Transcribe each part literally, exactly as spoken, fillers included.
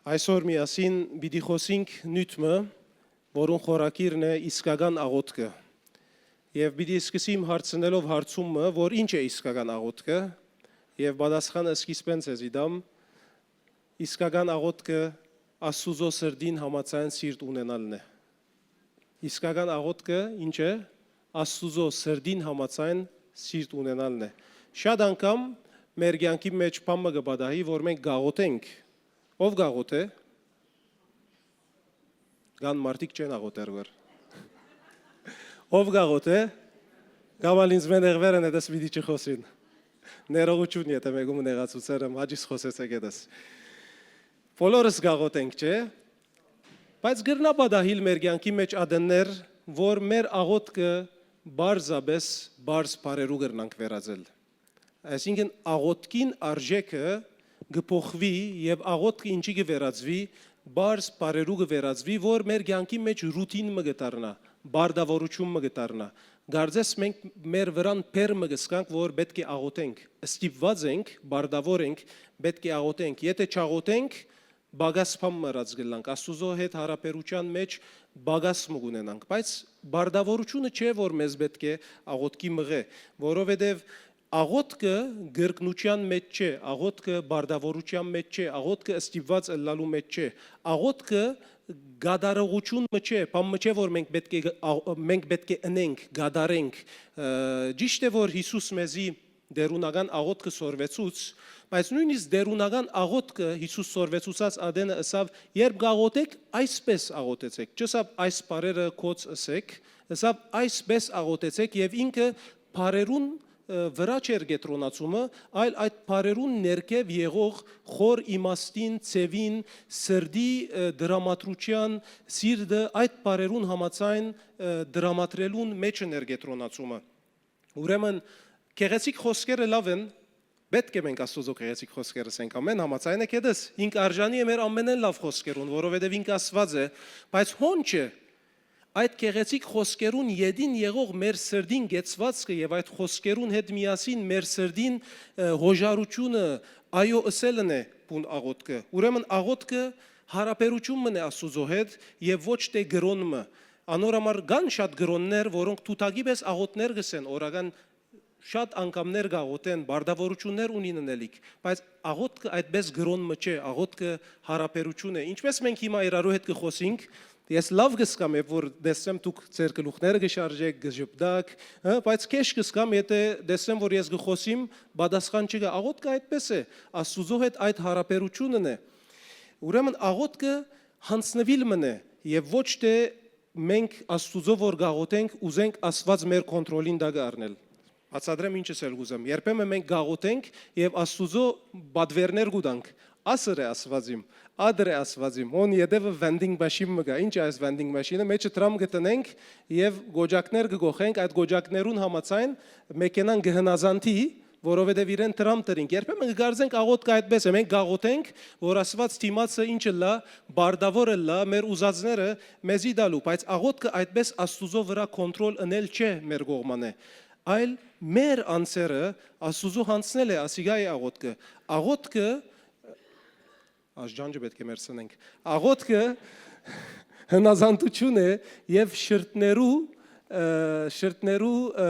Այսօր միասին պիտի խօսինք նիւթ մը, որուն խորագիրն է իսկական աղօթքը։ Եւ պիտի սկսեմ հարցնելով հարցումը, որ ի՞նչ է իսկական աղօթքը, եւ պատասխանը սկիզբէն ձեզի տամ. իսկական աղօթքը Աստուծոյ սրտին համաձայն սիրտ ունենալն է։ Իսկական աղօթքը ի՞նչ է? Աստուծոյ սրտին համաձայն սիրտ ունենալն է։ Շատ անգամ մեր կեանքի մէջ բան մը կը պատահի, որ մենք կաղօթենք։ Ո՞վ կաղօթէ? Կան մարդիկ չեն աղօթեր, որ։ Ո՞վ կաղօթէ? Կամ ալ ինձմէ նեղուեր են, այդպես պիտի չխօսին։ Ներողություն, եթե մեկում նեղացուցեր եմ, հաճիս խօսեցէք այդպես։ Բոլորս կաղօթենք, չէ՞։ Բայց կրնայ պատահիլ մեր կեանքի մէջ ատեններ, որ մեր աղօթքը պարզապէս պարզ բառերու կրնանք վերածել։ Այսինքն, աղօթքին արժէքը կը փոխուի եւ աղօթքը ինչի կը վերածուի, պարզ բառերու կը վերածուի, որ մեր կեանքի մէջ ռութին մը կը դառնայ, պարտաւորութիւն մը կը դառնայ։ Կարծես մենք մեր վրան բեռ մը կը զգանք, որ պէտք է աղօթենք, ստիպուած ենք, պարտաւոր ենք, պէտք է աղօթենք։ Եթէ չաղօթենք, պակաս բան մը ըրած կ'ըլլանք, Աստուծոյ հետ յարաբերութեան մէջ պակաս մը կ'ունենանք, բայց պարտաւորութիւնը չէ, որ մեզ պէտք է աղօթքի մղէ, որովհետեւ աղօթքը կրկնութեան մէջ չէ, աղօթքը պարտաւորութեան մէջ չէ, աղօթքը ստիպուած ըլլալու մէջ չէ, աղօթքը կատարողութիւն մը չէ, բան մը չէ, որ մենք պէտք է, աղ-, մենք պէտք է ընենք, կատարենք։ Ը, ճիշդ է, որ Յիսուս մեզի տէրունական աղօթքը սորվեցուց, բայց նոյնիսկ տէրունական աղօթքը Յիսուս սորվեցուցած ատենը ըսաւ. «Երբ կաղօթէք, այսպէս աղօթեցէք»։ Չըսաւ. «Այս բառերը քոց ըսէք», ըսաւ. «Այսպէս աղօթեցէք», եւ ինքը բառերուն, ը, վրայ չէր կեդրոնացումը, այլ այդ բառերուն ներքեւ եղող խոր իմաստին, ձեւին, սրտի, ը, դրամատրութեան, սիրտը այդ բառերուն համաձայն, ը, դրամատրելուն մէջը ներկեդրոնացումը։ Ուրեմն, գեղեցիկ խօսքերը լաւ են, պէտք է մենք Աստուծոյ գեղեցիկ խօսքեր ըսենք, ամեն համաձայն եք հետս, ինք արժանի է մեր ամենէն լաւ խօսքերուն, որովհետեւ ինք ասուած է, բայց հոն չէ, այդ գեղեցիկ խօսքերուն ետին եղող մեր սրտին կեցուածքը եւ այդ խօսքերուն հետ միասին մեր սրտին, ը, հոժարութիւնը, այո ըսելն է բուն աղօթքը։ Ուրեմն աղօթքը յարաբերութիւն մըն է Աստուծոյ հետ եւ ոչ թէ կրօն մը։ Անոր համար կան շատ կրօններ, որոնք թութակի պէս աղօթքներ կ'ըսեն, օրական շատ անգամներ կ'աղօթեն, պարտաւորութիւններ ունին ընելիք, բայց աղօթքը այդպէս կրօն մը չէ, աղօթքը յարաբերութիւն է։ Ինչպէս մենք հիմա իրարու հետ կը խօսինք, ես լաւ կ'զգամ, երբ որ տեսնեմ դուք ձեր գլուխները կը շարժէք, կը ժպտաք, հը, բայց քեշ կ'զգամ, եթէ տեսնեմ, որ ես կը խօսիմ, պատասխան չկայ։ Աղօթքը այդպէս է, Աստուծոյ հետ այդ յարաբերութիւնն է։ Ուրեմն աղօթքը յանձնուիլ մըն է եւ ոչ թէ մենք Աստուծոյ որ կաղօթենք, ուզենք Աստուած մեր կոնտրոլին տակը առնել։ Բացատրեմ ինչ ըսել կ'ուզեմ։ Երբեմն մենք կաղօթենք եւ Աստուծոյ պատուէրներ կու տանք։ Ասր է Աստուած իմ, ադր է Աստուած իմ, հոն ետեւը vending machine մը կայ։ Ի՞նչ է այս vending machine-ը, մէջը դրամ կը տնենք եւ գոճակներ կը կոխենք, այդ գոճակներուն համաձայն մեքենան կը հնազանդի, որովհետեւ իրեն դրամ տրինք։ Երբեմն կը կարծենք աղօթքը այդպէս է, մենք կաղօթենք, որ Աստուած դիմացը ինչ ըլլայ, բարդաւոր ըլլայ, մեր ուզածները մեզի տալու, բայց աղօթքը այդպէս Աստուծոյ վրայ կոնտրոլ ընել չէ մեր կողմանը, այլ մեր անձերը Աստուծոյ յանձնել է, ասիկա է աղօթքը։ Աղօթքը, այս ջանջը պէտք է մերցնենք, աղօթքը հնազանդութիւն է եւ շրթներու, ը, շրթներու, ը,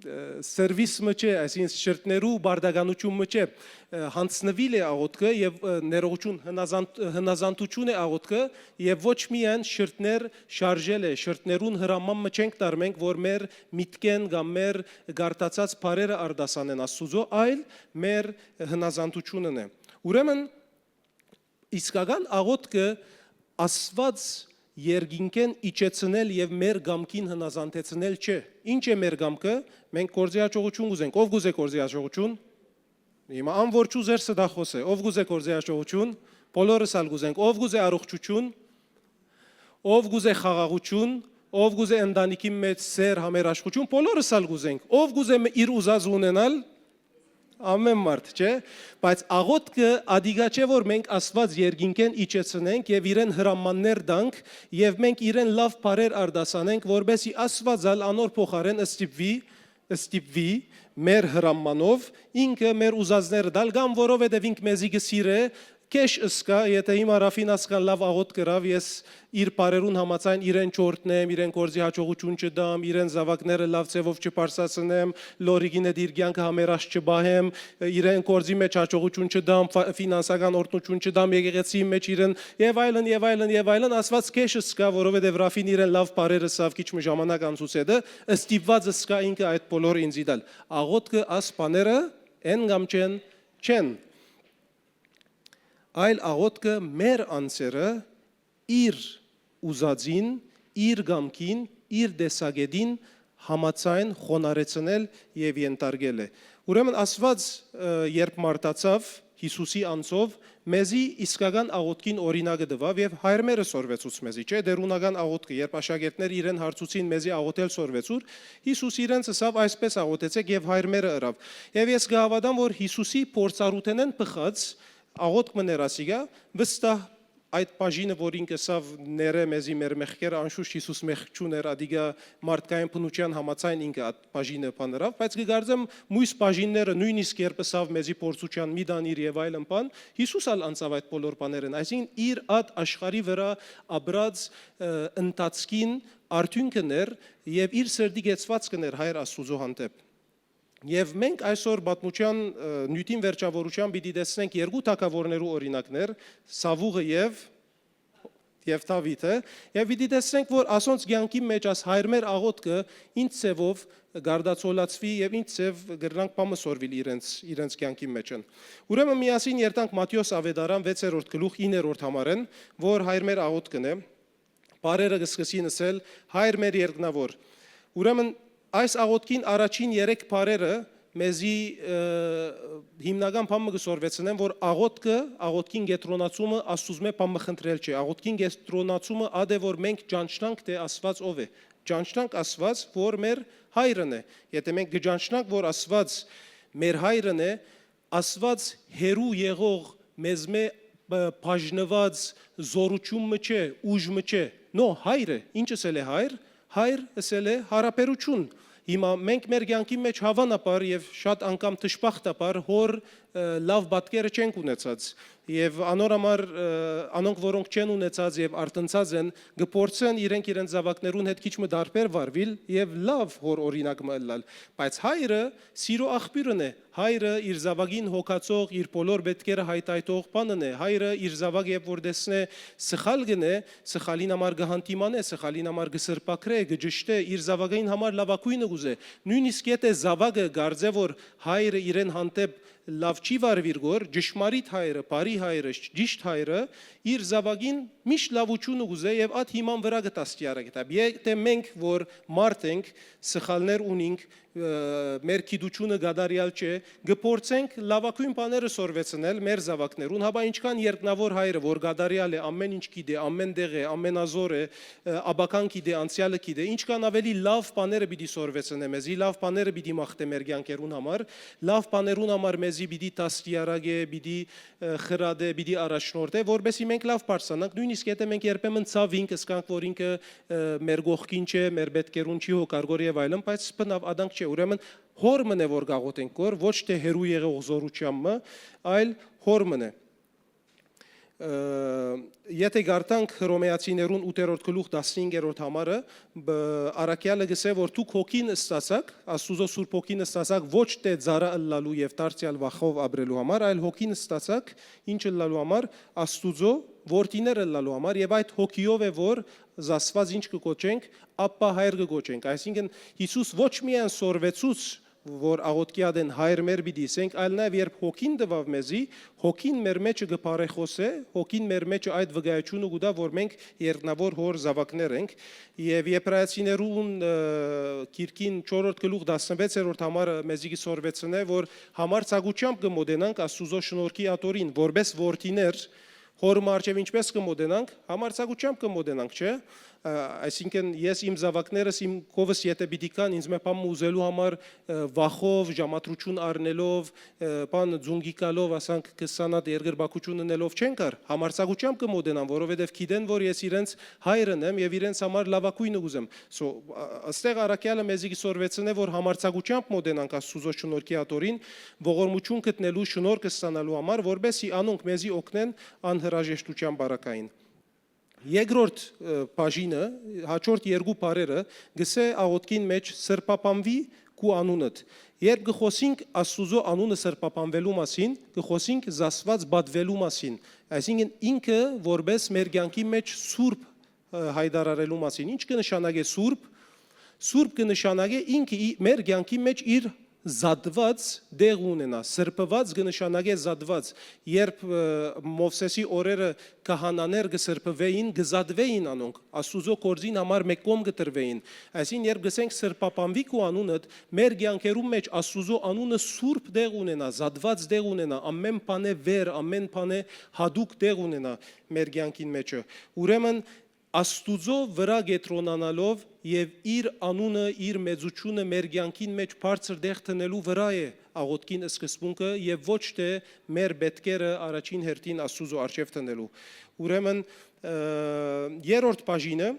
ը, սերվիս մը չէ, այսինքն շրթներու բարդականութիւն մը չէ, ը, յանձնուիլ է աղօթքը եւ, ը, ներողություն, հնազանդ-, հնազանդութիւն է աղօթքը եւ ոչ միայն շրթներ շարժել է, շրթներուն հրաման մը չենք տար մենք, որ մեր միտքեն կամ մեր գարտացած բառերը արտասանեն Աստուծոյ, այլ մեր հնազանդութիւնն է։ Ուրեմն, իսկական աղօթքը Աստուած երկինքէն իջեցնել եւ մեր կամքին հնազանդեցնել չէ։ Ի՞նչ է մեր կամքը, մենք գործի հաջողություն կ'ուզենք։ Ո՞վ կ'ուզէ գործի հաջողություն։ Հիմա ան որ չուզեր ստախոս է, ո՞վ կ'ուզէ գործի հաջողություն, բոլորս ալ կ'ուզենք, ո՞վ կ'ուզէ առողջություն, ո՞վ կ'ուզէ խաղաղություն, ո՞վ կ'ուզէ ընտանիքի մէջ սեր, համերաշխություն, բոլորս ալ կ'ուզենք, ո՞վ կ'ուզէ մը իր ուզածը ունենալ, ամեն մարդ, չէ՞։ Բայց աղօթքը ադիկա չէ, որ մենք Աստուած երկինքէն իջեցնենք եւ իրեն հրամաններ տանք եւ մենք իրեն լաւ բառեր արտասանենք, որպեսզի Աստուած ալ անոր փոխարեն ստիպվի, ստիպվի մեր հրամանով ինքը մեր ուզածները տալ, կամ որովհետեւ ինք մեզի կը սիրէ, քեշ ըսկայ, եթէ հիմա Ռաֆին ասկան լաւ աղօթք կրաւ, ես իր պարերուն համաձայն իրեն չօրհնեմ, իրեն գործի հաջողութիւն չտամ, իրեն զաւակները լաւ ձեւով չբարձրացնեմ, լորիկին հետ իր կեանքը համերաշխ չպահեմ, իրեն գործի մէջ հաջողութիւն չտամ, ֆա-, ֆինանսական օրհնութիւն չտամ, եկեղեցիի մէջ իրեն, եւ այլն, եւ այլն, եւ այլն, ասված քեշ ըսկայ, որովհետեւ Ռաֆին իրեն լաւ պարեր ըսաւ քիչ մը ժամանակ անցուց յետը, ստիպուած ըսկայ ինքը այդ բոլոր ինձի տալ։ Աղօթքը աս բաները են կամ չեն, չեն։ Այլ աղօթքը մեր անձերը իր ուզածին, իր կամքին, իր տեսակետին համաձայն խոնարհեցնել եւ ենթարկել է։ Ուրեմն Աստուած, ը, երբ մարդացաւ Յիսուսի անձով, մեզի իսկական աղօթքին օրինակը տուաւ եւ հայրմերը սորվեցուց մեզի, չէ՞, դերունական աղօթքը, երբ աշակերտներ իրեն հարցուցին մեզի աղօթել սորվեցուր, Յիսուս իրենց ըսաւ. «Այսպէս աղօթեցէք», եւ հայրմերը ըրաւ։ Եւ ես կը հաւատամ, որ Յիսուսի փորձառութենէն բխած աղօթք մը ներ ասիկա, վստահ այդ բաժինը, որ ինք ըսաւ, «Ներէ մեզի մեր մեղքերը», անշուշտ Յիսուս մեղք չունէր, ադիկա մարդկային բնութեան համաձայն ինքը այդ բաժինը բան ըրաւ, բայց կը կարծեմ, մոյս բաժինները, նոյնիսկ երբ ըսաւ, «Մեզի փորձութեան մի տանիր» եւ այլն բան, Յիսուս ալ անցաւ այդ բոլոր բաներէն, այսինքն՝ իր այդ աշխարհի վրայ ապրած, ը, ընթացքին արդիւնքն էր եւ իր սրտի կեցուածքն էր Հայր Աստուծոյ հանդէպ։ Եւ մենք այսօր պատմութեան, ը, նիւթին վերջաւորութեան պիտի տեսնենք երկու թագաւորներու օրինակներ, Սաւուղը եւ, եւ Դաւիթը, եւ պիտի տեսնենք, որ ասոնց կեանքի մէջ աս հայրմեր աղօթքը ինչ ձեւով կարտացոլացուի եւ ինչ ձեւ կրնանք բան մը սորվիլ իրենց, իրենց կեանքի մէջն։ Ուրեմն միասին երթանք Մատթէոս Աւետարան վեցերորդ գլուխ իններորդ համարէն, որ հայրմեր աղօթքն է, բառերը կը սկսին ըսել. «Հայր մեր երկնաւոր»։ Ուրեմն այս աղօթքին առաջին երեք բառերը մեզի, ը, հիմնական բան մը կը սորվեցնեն, որ աղօթքը, աղօթքին կեդրոնացումը Աստուծմէ բան մը խնդրել չէ։ Աղօթքին կեդրոնացումը ատ է, որ մենք ճանչնանք, թէ Աստուած ով է։ Ճանչնանք Աստուած, որ մեր հայրն է։ Եթէ մենք կը ճանչնանք, որ Աստուած մեր հայրն է, Աստուած հեռու եղող, մեզմէ բ-, բաժնուած զօրութիւն մը չէ, ուժ մը չէ։ No, հայրը, ինչ ըսել է հայր։ Հայր ըսել է յարաբերութիւն։ Հիմա մենք մեր կեանքի մէջ, հաւանաբար եւ շատ անգամ դժբախտաբար, հօր, ը, լաւ պատկերը չենք ունեցած։ Եւ անոր համար, ը, անոնք, որոնք չեն ունեցած եւ արթնցած են, կը փորձեն իրենք իրենց զաւակներուն հետ քիչ մը տարբեր վարուիլ եւ լաւ հօր օրինակ մը ըլլալ։ Բայց հայրը սիրո աղբիւրն է, հայրը իր զաւակին հոգացող, իր բոլոր պէտքերը հայթայթող բանն է, հայրը իր զաւակը երբ որ տեսնէ սխալ գնէ, սխալին համար կը հանդիմանէ, սխալին համար կը սրբագրէ, կը ճշտէ, իր զաւակին համար լաւագոյնը կ'ուզէ։ Նոյնիսկ եթէ զաւակը կարծէ, որ հայրը իրեն հանդէպ լաւ չի վարուիր գոր, ճշմարիտ հայրը, բարի հայրը, ճիշտ հայրը, իր զաւակին միշտ լաւութիւնը կ'ուզէ եւ ատ հիման վրայ կը դաստիարակէ։ Եթէ մենք, որ մարդ ենք, սխալներ ունինք, ը, մեր գիտութիւնը կատարեալ չէ, կը փորձենք լաւագոյն բաները սորվեցնել մեր զաւակներուն, հապա ինչքան երկնաւոր հայրը, որ կատարեալ է, ամեն ինչ գիտէ, ամեն տեղ է, ամենազօր է, ը, ապագան գիտէ, անցեալը գիտէ, ինչքան աւելի լաւ բաները պիտի սորվեցնէ մեզի, լաւ բաները պիտի մաղթէ մեր կեանքերուն համար, լաւ բաներուն համար մեզի պիտի դաստիարակէ, պիտի, ը, խրատէ, պիտի առաջնորդէ, որպեսզի մենք լաւ բարձրանանք, նոյնիսկ եթէ մենք երբեմն ցաւ ինք ըսկանք, որ ինքը, ը, մեր կողքին չէ, մեր պէտքերուն չի հոգարգոր եւ այլն, բայց բնաւ ադանք չէ։ Ուրեմն հօր մըն է, որ կաղօթենք գոր, ոչ թէ հեռու եղող զօրութեան մը, այլ հօր մըն է։ Ը, եթէ կարդանք Հռոմէացիներուն ութերորդ գլուխ տասնհինգերորդ համարը, բ-, առաքեալը կ'ըսէ, որ դուք հոգին ստացաք, Աստուծոյ Սուրբ Հոգին ստացաք, ոչ թէ ծառայ ըլլալու եւ դարձեալ վախով ապրելու համար, այլ հոգին ստացաք, ինչ ըլլալու համար, Աստուծոյ որդիներ ըլլալու համար, եւ այդ հոգիով է, որ զսպված ինչ կը կոչենք, Աբբա հայր կը կոչենք։ Այսինքն՝ Յիսուս ոչ միայն սորվեցուց, որ աղօթքի ատեն հայր մեր պիտի ըսենք, այլ նաեւ երբ հոգին տուաւ մեզի, հոգին մեր մեջը կը բարեխօսէ, հոգին մեր մեջը այդ վկայութիւնը կու տայ, որ մենք երկնաւոր հօր զաւակներ ենք։ Եւ Եբրայեցիներուն, ը, գիրքին չորրորդ գլուխ տասնվեցերորդ համարը մեզի կը սորվեցնէ, որ համարձակութեամբ կը մոտենանք Աստուծոյ շնորհքի աթոռին, որպէս որդիներ, հօր մը առջեւ ինչպէս կը մոտենանք, համարձակութեամբ կը մոտենանք, չէ՞։ Ա, այսինքն, ես իմ զաւակներս իմ քովս եթէ պիտի կան, ինձ մէ բան մը ուզելու համար, ը, վախով, ժամադրութիւն առնելով, ը, բան, ձունկի գալով, ասանք, քսանհատը երկրպագութիւն ընելով չեն կար, համարձակութեամբ կը մօտենան, որովհետեւ գիտեն, որ ես իրենց հայրն եմ եւ իրենց համար լաւագոյնը կ'ուզեմ։ So, ա, այստեղ առաքեալը մեզի կը սորվեցնէ, որ համարձակութեամբ մօտենանք Աստուծոյ շնորհքի աթոռին, ողորմութիւն գտնելու, շնորհք ստանալու համար, որպէս զի անոնք մեզի օգնեն անհրաժեշտութեան պարագային։ Երկրորդ, ը, բաժինը, հաջորդ երկու բառերը, գսէ աղօթքին մէջ՝ «Սրբապանուի քու անունդ»։ Երբ կը խօսինք Աստուծոյ անունը սրբապանուելու մասին, կը խօսինք զաստուած պատուելու մասին, այսինքն ինքը որպէս մեր կեանքի մէջ սուրբ, ը, յայտարարելու մասին։ Ի՞նչ կը նշանակէ սուրբ։ Սուրբ կը նշանակէ ինքը ի-, մեր կեանքի մէջ իր զատուած տեղ ունենայ, սրբուած կը նշանակէ զատուած։ Երբ, ը, Մովսէսի օրերը քահանաներ կը սրբուէին, կը զատուէին անոնք, Աստուծոյ գործին համար մէկ կողմ կը տրուէին։ Այսինքն, երբ գսենք «Սրբապանուի քու անունդ», մեր կեանքերուն մէջ Աստուծոյ անունը սուրբ տեղ ունենայ, զատուած տեղ ունենայ, ամէն բանէ վեր, ամէն բանէ յատուկ տեղ ունենայ մեր կեանքին մէջը։ Ուրեմն, Աստուծոյ վրայ կեդրոնանալով եւ իր անունը, իր մեծութիւնը մեր կեանքին մէջ բարձր տեղ դնելու վրայ է աղօթքին սկզբունքը եւ ոչ թէ մեր պէտքերը առաջին հերթին Աստուծոյ առջեւ դնելու։ Ուրեմն, ը, երրորդ բաժինը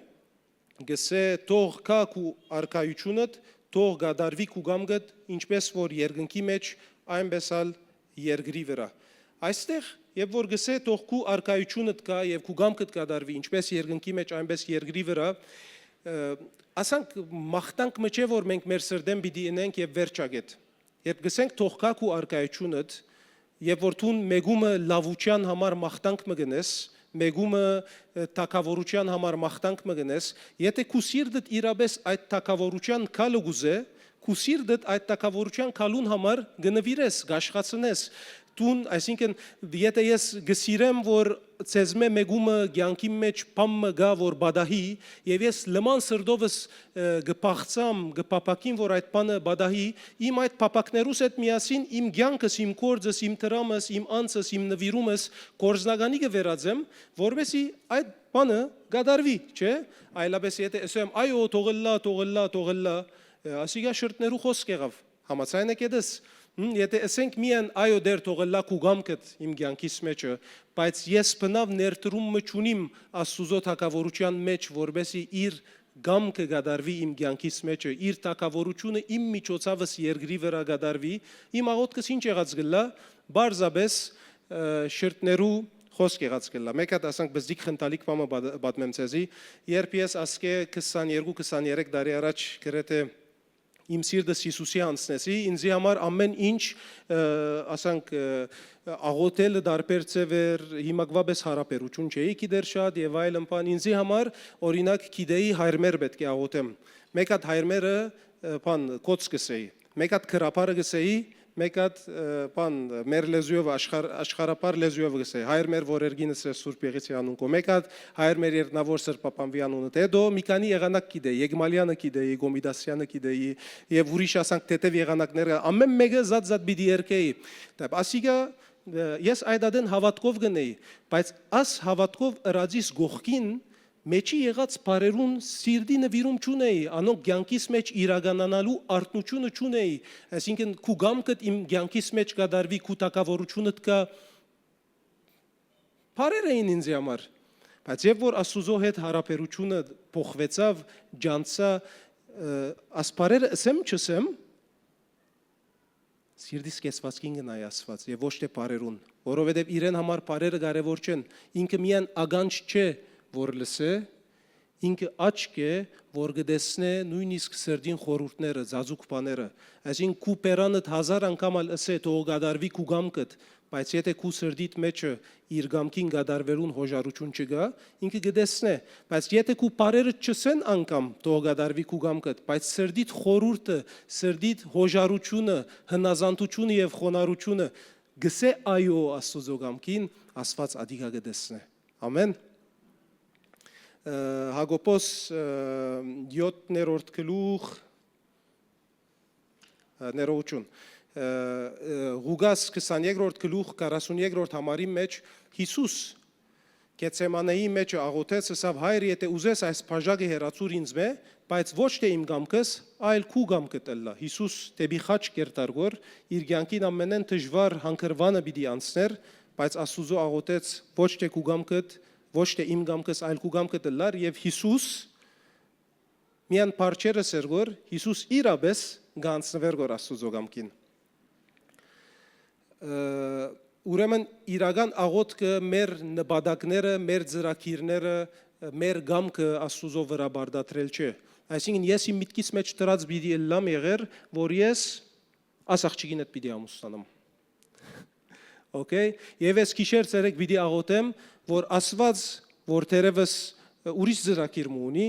գսէ. «Թող գայ քու արքայութիւնդ, թող կատարուի քու կամքդ, ինչպէս որ երկնքի մէջ, այնպէս ալ երկրի վրայ»։ Այստեղ, երբ որ գսէ. «Թող քու արքայութիւնդ գայ եւ քու կամքդ կատարուի, ինչպէս երկնքի մէջ, այնպէս երկրի վրայ», ը, ասանք, մաղթանք մը չէ, որ մենք մեր սրտէն պիտի ընենք եւ վերջակետ։ Երբ գսենք. «Թող գայ քու արքայութիւնդ», եւ որ դուն մէկումը լաւութեան համար մաղթանք մը կ'ընես, մէկումը, ը, թագաւորութեան համար մաղթանք մը կ'ընես, եթէ քու սիրտդ իրապէս այդ թագաւորութեան գալը կ'ուզէ, քու սիրտդ այդ թագաւորութեան գալուն համար կը նուիրես, կ'աշխացնես, դուն, այսինքն, եթէ ես կը սիրեմ, որ ձեզմէ մէկումը կեանքին մէջ բան մը գայ, որ պատահի, եւ ես լման սրտովս, ը, կը փախցամ, կը փափաքիմ, որ այդ բանը պատահի, իմ այդ փափաքներուս հետ միասին իմ կեանքս, իմ գործս, իմ դրամս, իմ անձս, իմ նուիրումս գործնականի կը վերածեմ, որպէս զի այդ բանը կատարուի, չէ՞։ Այլապէս եթէ ըսեմ. «Այո, թող ըլլայ, թող ըլլայ, թող ըլլայ», ը, ասիկա շրթներու խօսք եղաւ, համաձայն եք էդս։ Հմ, եթէ ըսենք միայն. «Այո, Տէր, թող ըլլայ քու կամքդ իմ կեանքիս մէջը», բայց ես բնաւ ներդրում մը չունիմ Աստուծոյ թագաւորութեան մէջ, որպէս զի իր կամքը կատարուի իմ կեանքիս մէջը, իր թագաւորութիւնը իմ միջոցավս երկրի վրայ կատարուի, իմ աղօթքս ի՞նչ եղած կ'ըլլայ, պարզապէս, ը, շրթներու խօսք եղած կ'ըլլայ։ Մէկ հատ, ասանք, բզդիկ խնդալիք բան մը պատ-, պատմեմ ձեզի։ Երբ ես ասկէ քսաներկու քսաներեք տարի առաջ գրեթէ իմ սիրտս Յիսուսի յանձնեցի, ինձի համար ամէն ինչ, ը, ասանք, ը, աղոթելը տարբեր ձեւ էր, հիմակվա պէս յարաբերութիւն չէի գիտեր շատ եւ այլն բան։ Ինձի համար, օրինակ, գիտէի հայրմեր պէտք է աղոթեմ։ Մէկ հատ հայրմերը, ը, բան, կոց կ'ըսէի։ Մէկ հատ գրաբարը կ'ըսէի, մէկ հատ, ը, բան, մեր լեզուով, աշխարհ-, աշխարհաբար լեզուով կ'ըսէի. «Հայր մեր, որ երկինս ես, Սուրբ Եղեցի անուն քո»։ Մէկ հատ. «Հայր մեր, երդնաւոր Սրբապանուի անունդ»։ Հետո մի քանի եղանակ գիտէի, Եգմալեանը գիտէի, Կոմիտասեանը գիտէի, եւ ուրիշ, ասանք, թեթեւ եղանակներ կա, ամէն մէկը զատ-զատ պիտի երգէի։ Դե, ասիկա, ը, ես այդ ատեն հաւատքով կ'ընէի, բայց աս հաւատքով ըրածիս կողքին, մեջի եղած բառերուն սիրտի նուիրում չունէի, անոնք կեանքիս մէջ իրականանալու արթնութիւնը չունէի, այսինքն՝ «Քու կամքդ իմ կեանքիս մէջ կատարուի, քու թագաւորութիւնդ գայ»։ Բառեր էին ինձի համար, բայց երբ որ Աստուծոյ հետ յարաբերութիւնը փոխուեցաւ, ջանցայ, ը, աս բառերը ըսեմ, չըսեմ, սիրտիս կեցուածքին կը նայ Աստուած եւ ոչ թէ բառերուն, որովհետեւ իրեն համար բառերը կարեւոր չեն, ինքը միայն ականջ չէ, որ լսէ, ինքը աչք է, որ կը տեսնէ նոյնիսկ սրտին խորհուրդները, ծածուկ բաները, այսինքն՝ քու բերանդ հազար անգամ ալ ըսէ. «Թող կատարուի քու կամքդ», բայց եթէ քու սրտիդ մէջը իր կամքին կատարուելուն յոժարութիւն չկայ, ինքը կը տեսնէ, բայց եթէ քու բառերդ չըսեն անգամ. «Թող կատարուի քու կամքդ», բայց սրտիդ խորհուրդը, սրտիդ յոժարութիւնը, հնազանդութիւնը եւ խոնարհութիւնը կ'ըսէ. «Այո» Աստուծոյ կամքին, Աստուած ատիկա կը տեսնէ։ Ամէն։ Ը, Յակոբոս, ը, յոթերորդ գլուխ, ը, ներողութիւն, ը, ը, Ղուկաս քսաներկրորդ գլուխ, քառասուներկրորդ համարի մէջ Յիսուս Գեթսեմանեի մէջը աղօթեց, ըսաւ. «Հայր, եթէ ուզես, այս բաժակը հեռացուր ինծմէ, բայց ոչ թէ իմ կամքս, այլ քու կամքդ ըլլայ»։ Յիսուս դէպի խաչ կ'երթար, որ իր կեանքին ամենէն դժուար հանգրուանը պիտի անցնէր, բայց Աստուծոյ աղօթեց. «Ոչ թէ քու կամքդ, ոչ թէ իմ կամքս, այլ քու կամքդ ըլլար»։ Եւ Յիսուս միայն բառ չէր ըսեր, որ Յիսուս իրապէս կ'անցնուէր, որ Աստուծոյ կամքին։ Ը, ուրեմն իրական աղօթքը մեր նպատակները, մեր ծրագիրները, մեր կամքը Աստուծոյ վրայ պարտադրել չէ։ Այսինքն, ես իմ միտքիս մէջ դրած պիտի ըլլամ եղեր, որ ես աս աղջիկին հետ պիտի ամուսնանամ։ Okay? Եւ ես գիշեր ցերեկ պիտի աղօթեմ, որ Աստուած, որ թերեւս ուրիշ ծրագիր մը ունի,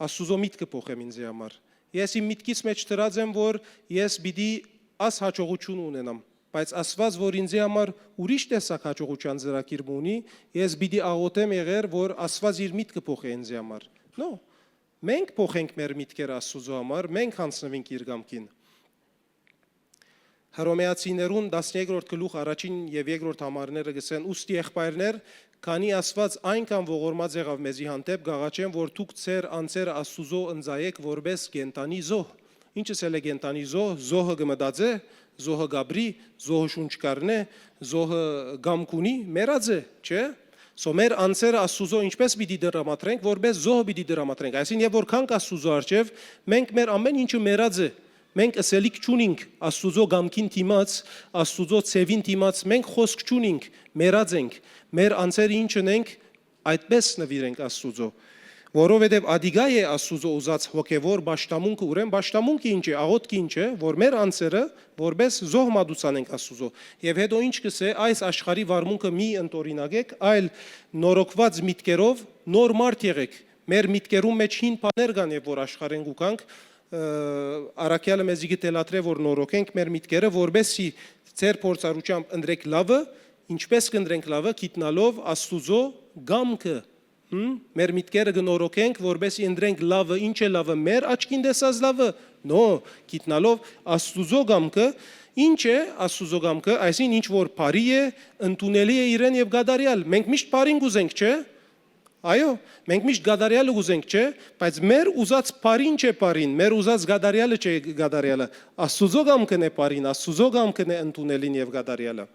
Աստուծոյ միտքը փոխեմ ինձի համար։ Ես իմ միտքիս մէջ դրած եմ, որ ես պիտի աս հաջողութիւն ունենամ, բայց Աստուած, որ ինձի համար ուրիշ տեսակ հաջողութեան ծրագիր մը ունի, ես պիտի աղօթեմ եղեր, որ Աստուած իր միտքը փոխէ ինձի համար։ No, մենք փոխենք մեր միտքերը Աստուծոյ համար, մենք յանձնուինք իր կամքին։ Հռոմէացիներուն տասներկրորդ գլուխ առաջին եւ երկրորդ համարները կ'ըսեն. «Ուստի, եղբայրներ, քանի Աստուած այնքան ողորմած եղաւ մեզի հանդէպ, կ'աղաչեմ, որ դուք ձեր անձերը Աստուծոյ ընծայէք որպէս կենդանի զոհ»։ Ի՞նչ ըսել է կենդանի զոհ։ Զոհը կը մտածէ, զոհը կ'ապրի, զոհը շունչ կ'առնէ, զոհը կամք ունի, մեռած է, չէ՞։ So մեր անձերը Աստուծոյ ինչպէս պիտի տրամադրենք, որպէս զոհ պիտի տրամադրենք։ Այսինքն, երբ որ գանք Աստուծոյ առջեւ, մենք, մեր ամէն ինչը մեռած է, մենք ըսելիք չունինք Աստուծոյ կամքին դիմաց, Աստուծոյ ձեւին դիմաց, մենք խօսք չունինք, մեռած ենք, մեր անձերը ինչ ընենք, այդպէս նուիրենք Աստուծոյ։ Որովհետեւ ադիկա է Աստուծոյ ուզած հոգեւոր պաշտամունքը, ուրեմն պաշտամունքը ինչ է, աղօթքը ինչ է, որ մեր անձերը որպէս զոհ մատուցանենք Աստուծոյ։ Եւ հետո ինչ կ'ըսէ, այս աշխարհի վարմունքը մի ընտորինակեք, այլ նորոգուած միտքերով նոր մարդ եղեք։ Մեր միտքերուն մէջ հին բաներ կան, երբ որ աշխարհէն կու գանք, ը, առաքեալը մեզի կը թելադրէ, որ նորոգենք մեր միտքերը, որպէսզի ձեր փորձառութեամբ ընտրեք լաւը, ինչպէս կ'ընտրենք լաւը, գիտնալով Աստուծոյ կամքը, հմ, մեր միտքերը կը նորոգենք, որպէսզի ընտրենք լաւը, ինչ է լաւը, մեր աչքին տեսած լաւը, no, գիտնալով Աստուծոյ կամքը, ինչ է Աստուծոյ կամքը, այսինքն ինչ որ բարի է, ընդունելի է իրեն եւ կատարեալ։ Մենք միշտ բարին կ'ուզենք, չէ՞։ Այո, մենք միշտ կատարեալը կ'ուզենք, չէ՞, բայց մեր ուզած բարին չէ բարին, մեր ուզած կատարեալը չէ կատարեալը, Աստուծոյ կամքն է բարին, Աստուծոյ կամքն է ընդունելին եւ կատարեալը։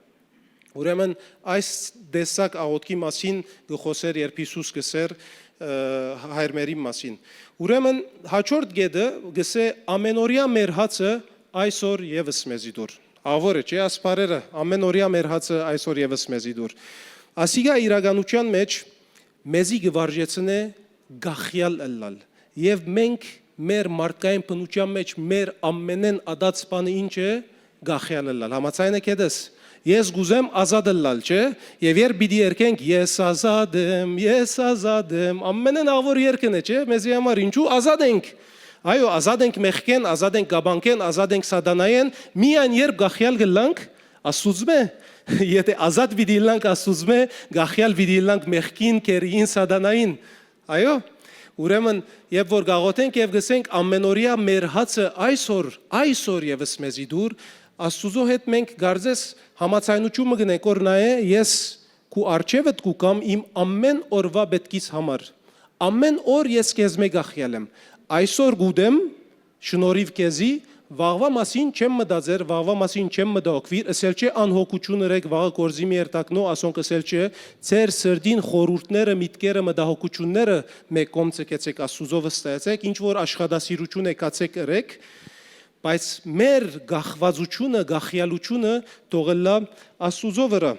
Ուրեմն այս տեսակ աղօթքի մասին կը խօսէր, երբ Յիսուս կ'ըսէր, ը, հայրմերին մասին։ Ուրեմն հաջորդ կետը կ'ըսէ. «Ամենօրեայ մեր հացը այսօր եւս մեզի տուր»։ Աղաւոր է, չէ՞, ասպարերը, «Ամենօրեայ մեր հացը այսօր եւս մեզի տուր»։ Ասիկա իրականութեան մէջ մեզի կը վարժեցնէ գախեալ ըլլալ։ Եւ մենք մեր մարդկային բնութեան մէջ մեր ամենէն ատած բանը ինչ է, գախեալ ըլլալ։ Համաձայն եք հետս։ Ես կ'ուզեմ ազատ ըլլալ, չէ՞։ Եւ երբ պիտի երգենք. «Ես ազատ եմ, ես ազատ եմ», ամենէն աղաւոր երգն է, չէ՞, մեզի համար, ինչու ազատ ենք։ Այո, ազատ ենք մեղքէն, ազատ ենք կաբանքէն, ազատ ենք սատանայէն, միայն երբ գախեալ կ'ըլլանք Աստուծմէ։ Եթե ազատ պիտի ըլլանք Աստուծմէ, գախեալ պիտի ըլլանք մեղքին, գերիին, սատանային։ Այո, ուրեմն, երբ որ գաղոթենք եւ գսենք. «Ամենօրեայ մեր հացը այսօր, այսօր եւս մեզի դուր», Աստուծոյ հետ մենք կարծես համաձայնութիւն մը կ'ընենք, որ նայէ, ես քու առջեւդ կու կամ իմ ամեն օրուայ պէտքիս համար։ Ամեն օր ես քեզմէ գախեալ եմ։ Այսօր կ'ուտեմ, շնորհիւ քեզի, վաղուայ մասին չեմ մտածեր, վաղուայ մասին չեմ մտահոգուիր, ըսել չէ անհոգութիւն ըրեք, վաղը կորզի մի երթակնո, ասոնք ըսել չէ, ձեր սրտին խորհուրդները, միտքերը, մտահոգութիւնները մէկ կողմ ձգեցեք, Աստուծոյ վստահեցեք, ինչ որ աշխատասիրութիւն է, կացեք ըրեք, բայց մեր գախվածութիւնը, գախեալութիւնը թող ըլլայ Աստուծոյ վրայ։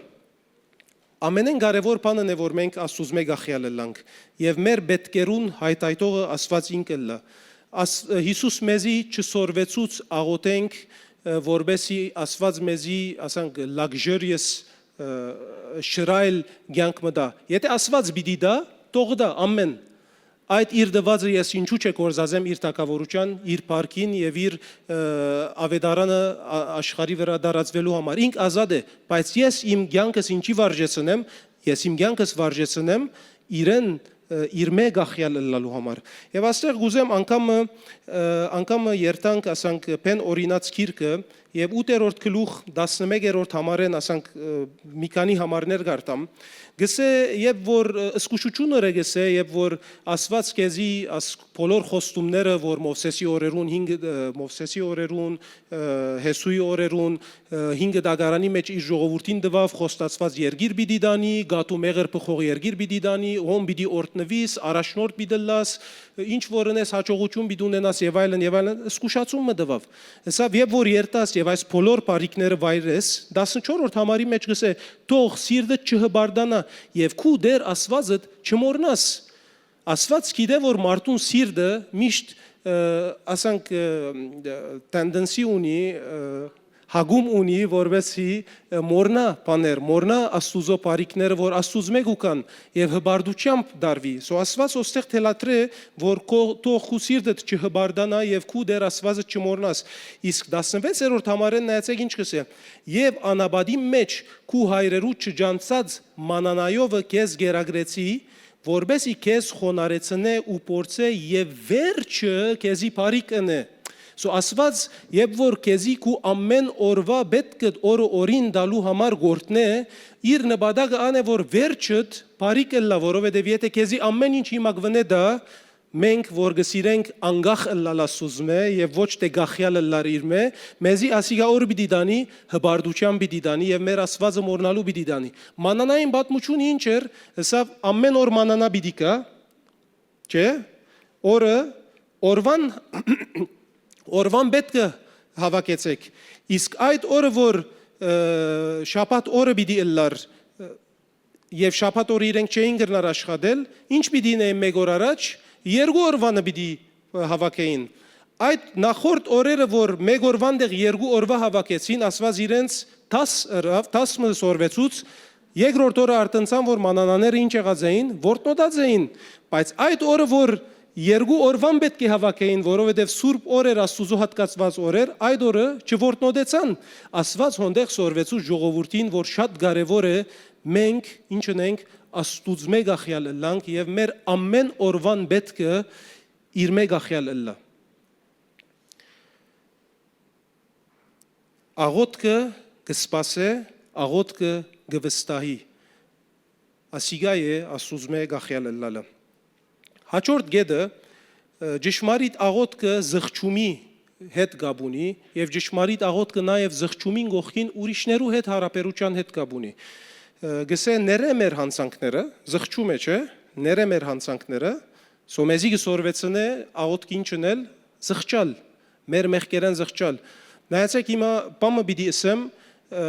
Ամենէն կարեւոր բանն է, որ մենք Աստուծմէ գախեալ ըլլանք եւ մեր պէտքերուն հայթայթողը Աստուած ինք ըլլայ։ Աս-, Յիսուս մեզի չսորվեցուց աղոթենք, ը, որպեսզի Աստուած մեզի, ասանք, luxurious, ը, շռայլ կեանք մը տայ։ Եթե Աստուած պիտի տայ, թող տայ ամէն։ Այդ իր տուածը ես ինչու՞ չէ գործածեմ իր թագաւորութեան, իր փառքին եւ իր, ը, աւետարանը ա-, աշխարհի վրայ տարածուելու համար։ Ինք ազատ է, բայց ես իմ կեանքս ինչի վարժեցնեմ, ես իմ կեանքս վարժեցնեմ իրեն, ը, իրմէ գախեալ ըլլալու համար։ Եւ աստեղ կ'ուզեմ անգամը, ը, անգամը երթանք, ասանք, Բեն օրինաց գիրքը, Եւ ութերորդ գլուխ, տասնմեկերորդ համարէն, ասանք, ը, մի քանի համարներ կ'արթամ, գսէ, երբ որ, ը, զգուշութիւնը գսէ, երբ որ Աստուած քեզի, աս-, բոլոր խոստումները, որ Մովսէսի օրերուն, հինգ, ը, Մովսէսի օրերուն, ը, Յեսուի օրերուն, ը, հինգ դագարանի մէջ իր ժողովուրդին տուաւ, խոստացուած երկիր պիտի տանի, կատու մեղր բխող երկիր պիտի տանի, հոն պիտի օրհնուիս, առաջնորդ պիտի ըլլաս, ինչ որ ընես, հաջողութիւն պիտի ունենաս եւ այլն, եւ այլն, զգուշացում մը տուաւ։ Ըսաւ, երբ որ երթաս եւ այս բոլոր բարիքները վայրես, տասնչորրորդ համարի մէջ գսէ, թող սիրտդ չհպարտանայ եւ քու Տէր Աստուածդ չմոռնաս։ Աստուած գիտէ, որ մարդուն սիրտը միշտ, ը, ասանք, ը, tendency ունի, ը, հակում ունի, որպեսզի, ը, մոռնայ բաներ, մոռնայ Աստուծոյ բարիքները, որ Աստուծմէ կու գան, եւ հպարտութեամբ տարուի։ So Աստուած ոստեղ թելադրէ, որ քո, թող քու սիրտդ չհպարտանայ եւ քու Տէր Աստուածդ չմոռնաս։ Իսկ տասնվեցերորդ համարէն նայեցէք ինչ կ'ըսէ. «Եւ անապատին մէջ քու հայրերու չճանչցած մանանայովը քեզ կերակրեցի, որպեսզի քեզ խոնարհեցնէ ու փորձէ եւ վերջը քեզի բարիք ընէ»։ So Աստուած, երբ որ քեզի քու ամէն օրուայ պէտքդ օրը օրին տալու համար կ'օրհնէ, իր նպատակը ան է, որ վերջդ բարիք ըլլայ, որովհետեւ եթէ քեզի ամէն ինչ հիմա կ'ընէ տայ, մենք որ կը սիրենք անկախ ըլլալ Աստուծմէ եւ ոչ թէ կախեալ ըլլալ իրմէ, մեզի ասիկա օր պիտի տանի, հպարտութեան պիտի տանի եւ մեր Աստուածը մոռնալու պիտի տանի։ Մանանային պատմութիւնը ինչ էր, ըսաւ, ամէն օր մանանա պիտի գայ, չէ՞։ Օրը, օրուան, օրուան պէտքը հաւաքեցէք։ Իսկ այդ օրը, որ, ը, շաբաթ օրը պիտի ըլլար, ը, եւ շաբաթ օրը իրենք չէին կրնար աշխատել, ինչ պիտի ընէին մէկ օր առաջ, երկու օրուանը պիտի, ը, հաւաքէին։ Այդ նախորդ օրերը, որ մէկ օրուան տեղ երկու օրուայ հաւաքեցին, Աստուած իրենց դաս ըրաւ, դաս մը սորվեցուց, երկրորդ օրը արտընցան, որ մանանաները ինչ եղած էին, որտնոտած էին, բայց այդ օրը, որ երկու օրուան պէտք է հաւաքէին, որովհետեւ սուրբ օր էր, Աստուծոյ յատկացուած օր էր, այդ օրը չորտնոտեցան։ Աստուած հոն տեղ սորվեցուց ժողովուրդին, որ շատ կարեւոր է, մենք ինչ ընենք, Աստուծմէ կախեալ ըլլանք եւ մեր ամէն օրուան պէտքը իրմէ կախեալ ըլլայ։ Աղօթքը կը սպասէ, աղօթքը կը վստահի։ Ասիկա է Աստուծմէ կախեալ ըլլալը։ Հաջորդ կետը, ը, ճշմարիտ աղօթքը զղջումի հետ կապ ունի եւ ճշմարիտ աղօթքը նաեւ զղջումին կողքին ուրիշներու հետ յարաբերութեան հետ կապ ունի։ Ը, գսէ, «Ներէ մեր յանցանքները», զղջում է, չէ՞, «Ներէ մեր յանցանքները», so մեզի կը սորվեցնէ աղօթք ինչ ընել, զղջալ, մեր մեղքերէն զղջալ։ Նայեցէք, հիմա բան մը պիտի ըսեմ, ը,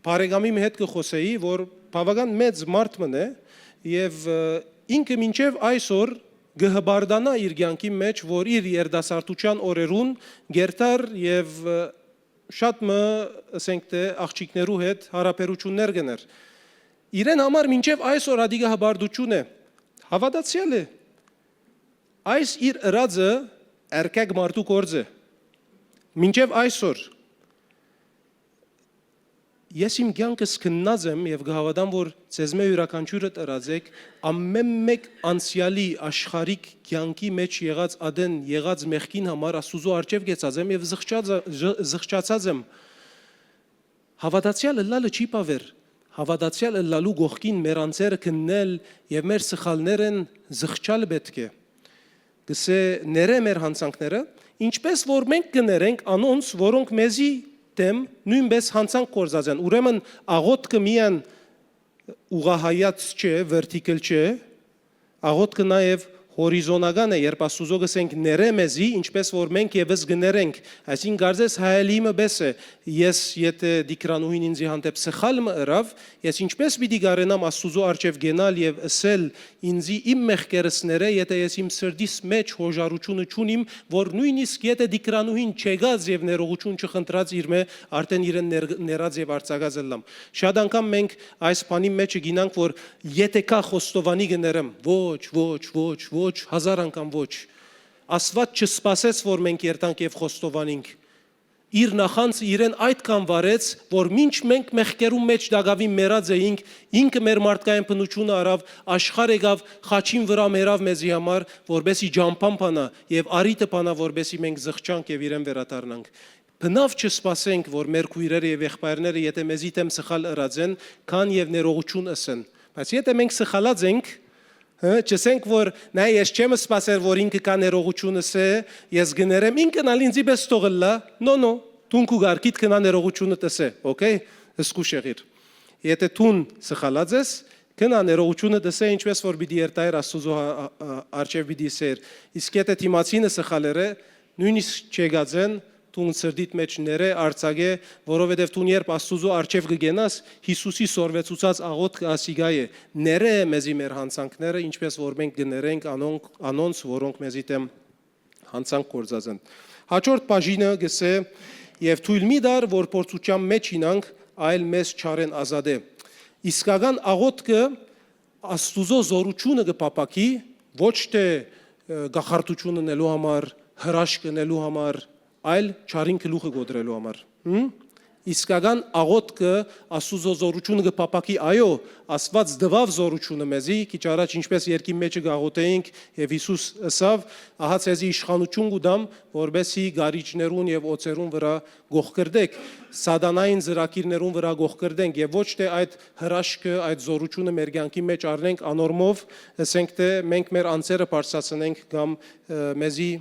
բարեկամի մը հետ կը խօսէի, որ բաւական մեծ մարդ մըն է եւ, ը, ինքը մինչեւ այսօր կը հպարտանայ իր կեանքի մէջ, որ իր երիտասարդութեան օրերուն կ'երթար եւ, ը, շատ մը, ասենք թէ, աղջիկներու հետ յարաբերութիւններ կ'ընէր։ Իրեն համար մինչեւ այսօր ատիկա հպարտութիւն է։ Հաւատացեալ է։ Այս իր ըրածը էրկեկ մարդու գործ է։ Մինչեւ այսօր ես իմ կեանքս քննած եմ եւ կը հաւատամ, որ ձեզմէ իւրաքանչիւրը ըրած էք, ամէն մէկ անցեալի աշխարհիկ կեանքի մէջ եղած ատեն եղած մեղքին համար Աստուծոյ առջեւ կեցած եմ եւ զղջած, զղ-, զղջացած եմ։ Հաւատացեալ ըլլալը չի բաւեր։ Հաւատացեալ ըլլալու կողքին մեր անձերը քննել եւ մեր սխալներէն զղջալ պէտք է։ Գսէ, «Ներէ մեր յանցանքները», ինչպես որ մենք կը ներենք անոնց, որոնք մեզի դէմ նոյնպէս յանցանք գործած են։ Ուրեմն աղօթքը միայն ուղղահայաց չէ, vertical չէ, աղօթքը նաեւ հորիզոնական է, երբ Աստուծոյ կ'ըսենք, «Ներէ մեզի, ինչպես որ մենք եւս կը ներենք»։ Այսինքն, կարծես հայելի մը պէս է, ես եթէ Տիգրանուհին ինձի հանդէպ սխալ մը ըրաւ, ես ինչպես պիտի կարենամ Աստուծոյ առջեւ կենալ եւ ըսել, «Ինձի իմ մեղքերս ներէ», եթէ ես իմ սրտիս մէջ հոժարութիւնը չունիմ, որ նոյնիսկ եթէ Տիգրանուհին չեկած եւ ներողութիւն չխնդրած իրմէ, արդէն իրեն ներ-, ներած եւ արձակած ըլլամ։ Շատ անգամ մենք այս բանի մէջը գինանք, որ «Եթէ կայ խոստովանի կը ներեմ»։ Ոչ, ոչ, ոչ, ոչ, հազար անգամ ոչ։ Աստուած չսպասեց, որ մենք երթանք եւ խոստովանինք։ Իր նախանձը իրեն այդքան վարեց, որ մինչ մենք մեղքերու մէջ տակաւին մեռած էինք, ինքը մեր մարդկային բնութիւնը առաւ, աշխարհ եկաւ, խաչին վրայ մեռաւ մեզի համար, որպեսզի ճամբան բանայ եւ առիթը բանայ, որպեսզի մենք զղջանք եւ իրեն վերադառնանք։ Բնաւ չսպասենք, որ մեր քոյրերը եւ եղբայրները, եթէ մեզի դէմ սխալ ըրած են, կան եւ ներողություն ըսեն։ Բայց եթէ մենք սխալած ենք, հը, չըսենք, որ «Նայ, ես չեմ սպասեր, որ ինքը կա ներողություն ըսէ, ես կներեմ, ինքն ալ ինձի պէս թող ըլլայ»։ No, no, դուն քու կարգիդ գնա ներողությունդ ըսէ, օքեյ, զգուշ եղիր։ Եթէ դուն սխալած ես, գնա ներողությունդ ըսէ, ինչպէս որ պիտի երթայր Աստուծոյ հա-, հա-, հա-, առջեւ պիտի ըսէր։ Իսկ եթէ դիմացինը սխալեր է, նոյնիսկ չեկած են, դուն սրտիդ մէջ ներէ, արձակէ, որովհետեւ դուն երբ Աստուծոյ առջեւ կը կենաս, Յիսուսի սորվեցուցած աղօթքը ասիկա է. «Ներէ մեզի մեր յանցանքները, ինչպէս որ մենք կներենք անոնք, անոնց, որոնք մեզի դէմ յանցանք գործած են»։ Հաջորդ բաժինը կ'ըսէ. «Եւ թոյլ մի տար, որ փորձութեան մէջ իյնանք, այլ մեզ չարէն ազատէ»։ Իսկական աղօթքը Աստուծոյ զօրութիւնը կը փափաքի, ոչ թէ, ը, կախարդութիւն ընելու համար, հրաշք ընելու համար, այլ չարին գլուխը կոտրելու համար։ Հմ? Իսկական աղօթքը Աստուծոյ զօրութիւնը կը փափաքի, այո, Աստուած տուաւ զօրութիւնը մեզի, քիչ առաջ ինչպէս երկին մէջը կ'աղօթէինք եւ Յիսուս ըսաւ. «Ահա ձեզի իշխանութիւն կու տամ, որպէս զի գարիճներուն եւ օձերուն վրայ կոխկրտէք, սատանային ծրագիրներուն վրայ կոխկրտենք», եւ ոչ թէ այդ հրաշքը, այդ զօրութիւնը մեր կեանքի մէջ առնենք անորմով, ըսենք թէ մենք մեր անձերը բարձրացնենք կամ, ը, մեզի,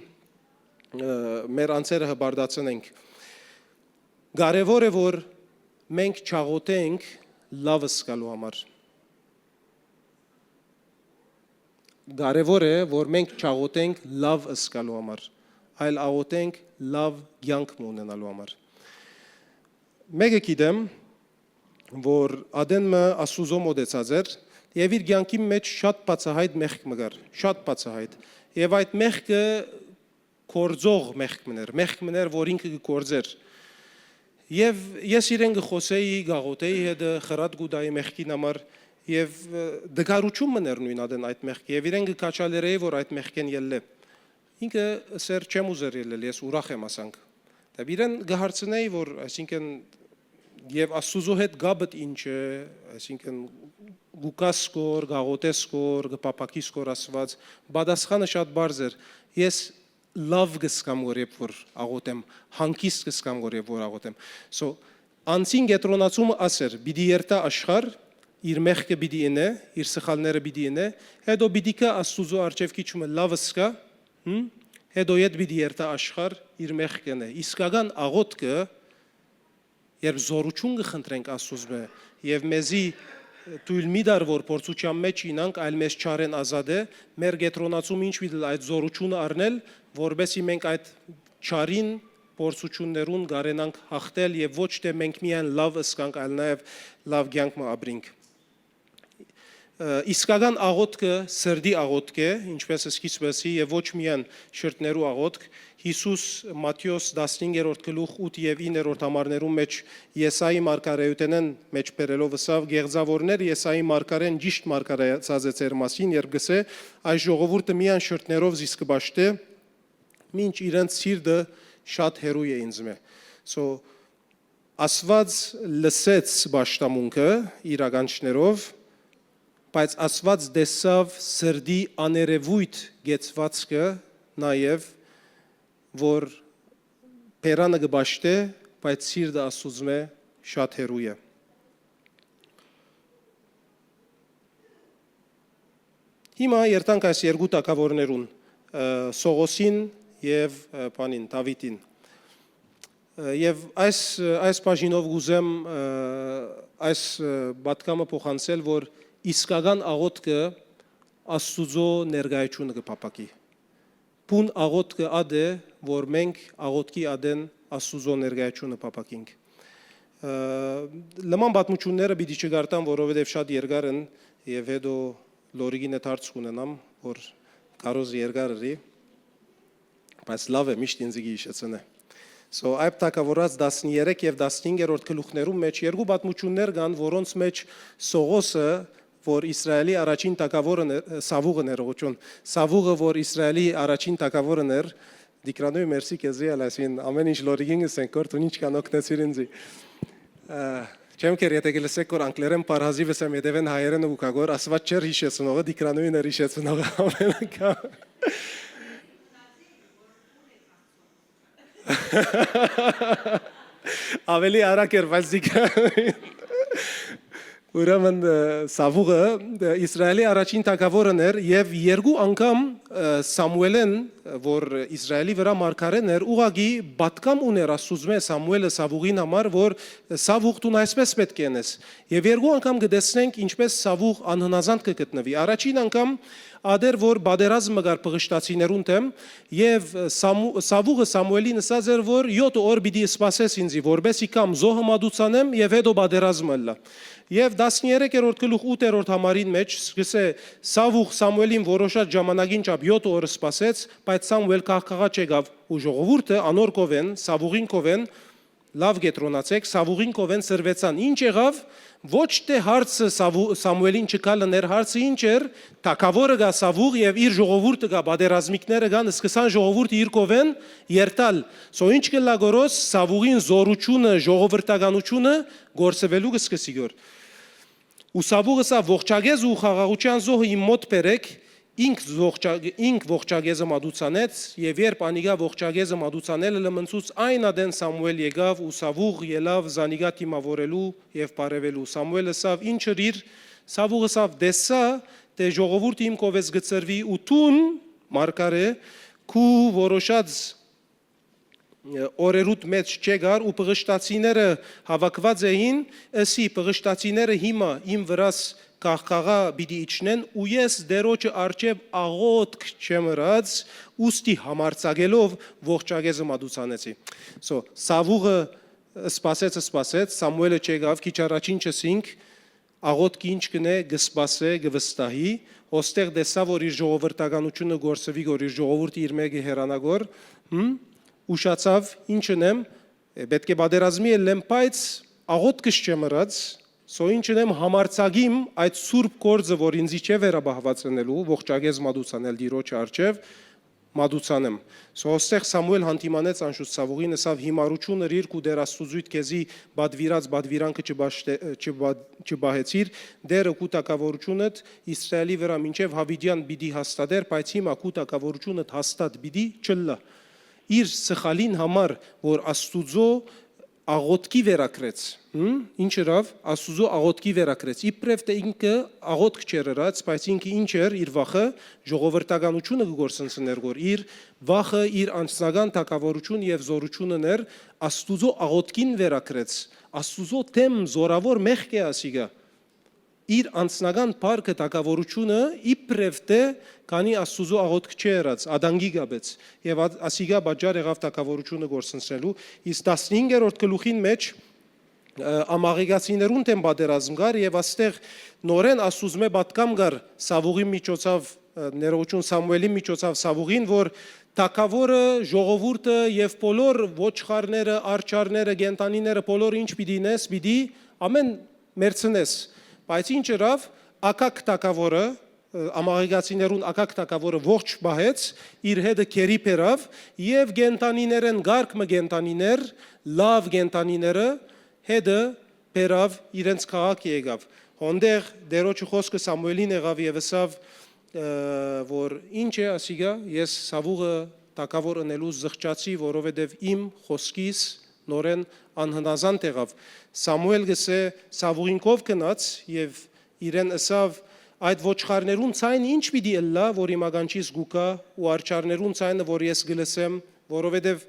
ը, մեր անձերը հպարտացնենք։ Կարեւոր է, որ մենք չաղօթենք լաւ զգալու համար։ Կարեւոր է, որ մենք չաղօթենք լաւ զգալու համար, այլ աղօթենք լաւ կեանք մը ունենալու համար։ Մէկը գիտեմ, որ ատեն մը Աստուծոյ մօտեցած էր եւ իր կեանքի մէջ շատ բացահայտ մեղք մը կար, շատ բացահայտ։ Եւ այդ մեղքը գործող մեղք մըն էր, մեղք մըն էր, որ ինքը կը գործէր։ Եւ ես իրեն կը խօսէի, կ'աղօթէի հետը, խրատ կու տայի մեղքին համար, եւ, ը, դգարութիւն մըն էր նոյն ատեն այդ մեղքը, եւ իրեն կը քաջալերէի, որ այդ մեղքէն ելլէ։ Ինքը ըսէր. «Չեմ ուզեր ելլել, ես ուրախ եմ», ասանք։ Դեռ իրեն կը հարցնէի, որ, այսինքն, եւ Աստուծոյ հետ կապդ ինչ է, այսինքն, կու կաս կոր, կ'աղօթես կոր, կը փափաքիս կոր Աստուած, պատասխանը շատ պարզ էր. «Ես լաւ կ'զգամ, որ երբ որ աղօթեմ, հանգիստ կ'զգամ, որ երբ որ աղօթեմ»։ So, անձին կեդրոնացումը ասեր, պիտի երթայ աշխարհ, իր մեղքը պիտի ընէ, իր սխալները պիտի ընէ, հետո պիտի գայ Աստուծոյ առջեւ քիչ մը լաւ զգայ, հմ? Հետո ետ պիտի երթայ աշխարհ, իր մեղքը ընէ։ Իսկական աղօթքը, երբ զօրութիւն կը խնդրենք Աստուծմէ եւ մեզի թոյլ մի տար, որ փորձութեան մէջ իյնանք, այլ մեզ չարէն ազատէ, մեր կեդրոնացումը ինչ պիտի ըլլայ այդ զօրութիւնը առնել, որպէս զի մենք այդ չարին, փորձութիւններուն կարենանք յաղթել եւ ոչ թէ մենք միայն լաւ ըսկանք, այլ նաեւ լաւ կեանք մը ապրինք։ Ը, իսկական աղօթքը սրտի աղօթք է, ինչպես սկիզբս ի, եւ ոչ միայն շրթներու աղօթք։ Յիսուս Մատթէոս տասնհինգերորդ գլուխ ութ եւ իններորդ համարներուն մէջ Եսայի մարգարէութենէն մէջ բերելով ըսաւ. «Գեղձաւորներ, Եսայի մարգարէն ճիշդ մարգարեացած է ձեր մասին, երբ կ'ըսէ. "Այս ժողովուրդը միայն շրթներով զիս կը պաշտէ, մինչ իրենց սիրտը շատ հեռու է ինձմէ"»։ So, Աստուած լսեց պաշտամունքը իր ականջներով, բայց Աստուած տեսաւ սրտի աներևոյթ կեցուածքը նաեւ, որ բերանը կը պաշտէ, բայց սիրտը Աստուծմէ շատ հեռու է։ Հիմա երթանք այս երկու թագաւորներուն, ը, Սողոսին եւ, ը, բանին, Դաւիթին։ Ը, եւ այս, ը, այս բաժինով կ'ուզեմ, ը, այս, ը, պատգամը փոխանցել, որ իսկական աղօթքը Աստուծոյ ներկայութիւնը կը փափաքի։ Բուն աղօթքը ատ է, որ մենք աղօթքի ատեն Աստուծոյ ներկայութիւնը փափաքինք։ Ը, լման պատմութիւնները պիտի չկարդամ, որովհետեւ շատ երկար են, եւ հետո Լորիկին հետ հարց կունենամ, որ կարոզ երկար ըրի, բայց լաւ է, միշտ ինձ կը հիշեցնէ։ So, Այբ թագաւորաց տասներեք եւ տասնհինգերորդ գլուխներուն մէջ երկու պատմութիւններ կան, որոնց մէջ Սողոսը, որ Իսրայելի առաջին թագաւորը ներ-, Սավուղը, ներողություն, Սավուղը, որ Իսրայելի առաջին թագաւորն էր, Տիգրանոյ, մերսի քեզի ալ, այսին ամեն ինչ Լորիկին կ'ըսենք, որ դուն ինչքան օգնեցիր ինձի։ Ա, չեմ քեր, եթէ կը լսեք, որ անգլերեն պարհազիվ ըսեմ, հետեւէն հայերէնը կու գայ, որ Աստուած չէր հիշեցնողը, Տիգրանոյն էր հիշեցնողը ամեն անգամ։ Աւելի արագ էր, բայց դիք-, ուրեմն, ը, Սաւուղը, ը, Իսրայելի առաջին թագաւորն էր եւ երկու անգամ, ը, Սամուէլէն, որ Իսրայելի վրայ մարգարէն էր, ուղղակի պատգամ ունէր Աստուծմէ Սամուէլը Սաւուղին համար, որ Սաւուղ, դուն այսպէս պէտք է ընես։ Եւ երկու անգամ կը տեսնենք ինչպէս Սաւուղ անհնազանդ կը գտնուի։ Առաջին անգամ ատեր որ պատերազմը կար փղշտացիներուն դէմ, եւ Սամու-, Սաւուղը Սամուէլին ըսած էր, որ յոթ օր պիտի սպասես ինձի, որպէս զի կամ զոհը մատուցանեմ եւ հետո պատերազմը ըլլայ։ Եւ տասներկերորդ գլուխ ութերորդ համարին մէջ սկսե Սաւուղ Սամուէլին որոշած ժամանակին չափ յոթ օր սպասեց, բայց Սամուէլ կախ-, կախ չեկաւ, ու ժողովուրդը անոր կովեն, Սաւուղին կովեն, լաւ կետրոնացեք, Սաւուղին կովեն սրվեցան։ Ինչ եղաւ, ոչ թէ հարցը Սաւու-, Սամուէլին չկալն էր, հարցը ինչ էր, թագաւորը գայ Սաւուղ եւ իր ժողովուրդը գայ, պատերազմիկները գան, սկսան ժողովուրդը իր կովեն երթալ։ Սո ինչ կ'ըլլայ գորոս, Սաւուղին զօրութիւնը, ժողովրդականութիւնը գործուելու կը սկսի գոր։ Ու Սաւուղ ըսաւ, ողջակեզ ու խաղաղութեան զոհը իմ մօտ բերեք, ինք ողջա-, ինք ողջակեզը մատուցանեց, եւ երբ անիկա ողջակեզը մատուցանելը լմնցուց, այն ատեն Սամուէլ եկաւ ու Սաւուղ ելաւ զանիկա դիմաւորելու եւ բարեւելու։ Սամուէլ ըսաւ, ինչ ըրիր, Սաւուղ ըսաւ, տեսա, թէ ժողովուրդը իմ կովէս գծրուի ու դուն, մարգարէ, քու որոշած օրերուդ մէջ չեկար ու փղշտացիները հաւաքուած էին, ըսի, փղշտացիները հիմա իմ վրաս կախ-, կախ-, պիտի իջնեն ու ես Տէրոջը առջեւ աղօթք չեմ ըրած, ուստի համարձակելով ողջակեզը մատուցանեցի։ So, Սաւուղը սպասեց, սպասեց, Սամուէլը չեկաւ, քիչ առաջին չըսինք, աղօթքը ինչ կ'ընէ, կը սպասէ, կը վստահի, ոստեղ տեսայ որ իր ժողովրդականութիւնը գործուի գոր, իր ժողովուրդը իրմէ կը հեռանայ գոր, հմ, ուշացաւ, ինչ ընեմ, պէտք է պատերազմի ելլեմ, բայց աղօթքս չեմ ըրած, so ինչ ընեմ, համարձակիմ այդ սուրբ գործը, որ ինձի չէ վերապահուած ընելու, ողջակեզ մատուցանել Տիրոջը առջեւ, մատուցանեմ։ So ոստեղ Սամուէլ հանդիմանեց անշուշտ Սաւուղին, ըսաւ, հիմարութիւն ըրիր, քու Տէր Աստուծոյդ քեզի պատուիրած պատուիրանքը չբաշտե-, չբա-, չբահեցիր, Տէրը քու թագաւորութիւնդ Իսրայելի վրայ մինչեւ յաւիտեան պիտի հաստատէր, բայց հիմա քու թագաւորութիւնդ հաստատ պիտի չըլլայ։ Իր սխալին համար, որ Աստուծոյ աղօթքի վերագրեց, հմ, ինչ ըրաւ, Աստուծոյ աղօթքի վերագրեց, իբրեւ թէ ինքը աղօթք չէր ըրած, բայց ինքը ինչ էր, իր վախը, ժողովրդականութիւնը կը գործընծներ գոր, իր վախը, իր անձնական թագաւորութիւն եւ զօրութիւնն էր, Աստուծոյ աղօթքին վերագրեց, Աստուծոյ դէմ զօրաւոր մեղք է ասիկա։ Իր անձնական փառքը, թագաւորութիւնը իբրեւ թէ քանի Աստուծոյ աղօթք չի ըրած, ադանգի կապեց, եւ ա-, ասիկա պատճառ եղաւ թագաւորութիւնը գործընծնելու, իսկ տասնհինգերորդ գլուխին մէջ, ը, ամաղեկացիներուն դէմ պատերազմ կար եւ աստեղ նորէն Աստուծմէ պատգամ կար Սաւուղի միջոցով, ը, ներողություն, Սամուէլի միջոցով Սաւուղին, որ թագաւորը, ժողովուրդը եւ բոլոր ոչխարները, արջառները, կենդանիները, բոլորը ինչ պիտի ինես, պիտի ամէն մեռցնես, բայց ինչ ըրաւ, Ակագ թագաւորը, ը, ամաղեկացիներուն Ակագ թագաւորը ողջ պահեց, իր հետը գերի բերաւ եւ կենդանիներէն, կարգ մը կենդանիներ, լաւ կենդանիները հետը բերաւ իրենց քաղաքը եկաւ։ Հոնդեղ Տէրոջը խօսքը Սամուէլին եղաւ եւ ըսաւ, ը, որ ինչ է ասիկա, ես Սաւուղը թագաւոր ընելու զղջացի, որովհետեւ իմ խօսքիս նորէն անհնազանդ եղաւ։ Սամուէլ գսէ, Սաւուղին կով գնաց եւ իրեն ըսաւ. «Այդ ոչխարներուն ցայնը ի՞նչ պիտի ըլլայ, որ իմ ականջիս կու գայ, ու արջառներուն ցայնը, որ ես կը լսեմ, որովհետեւ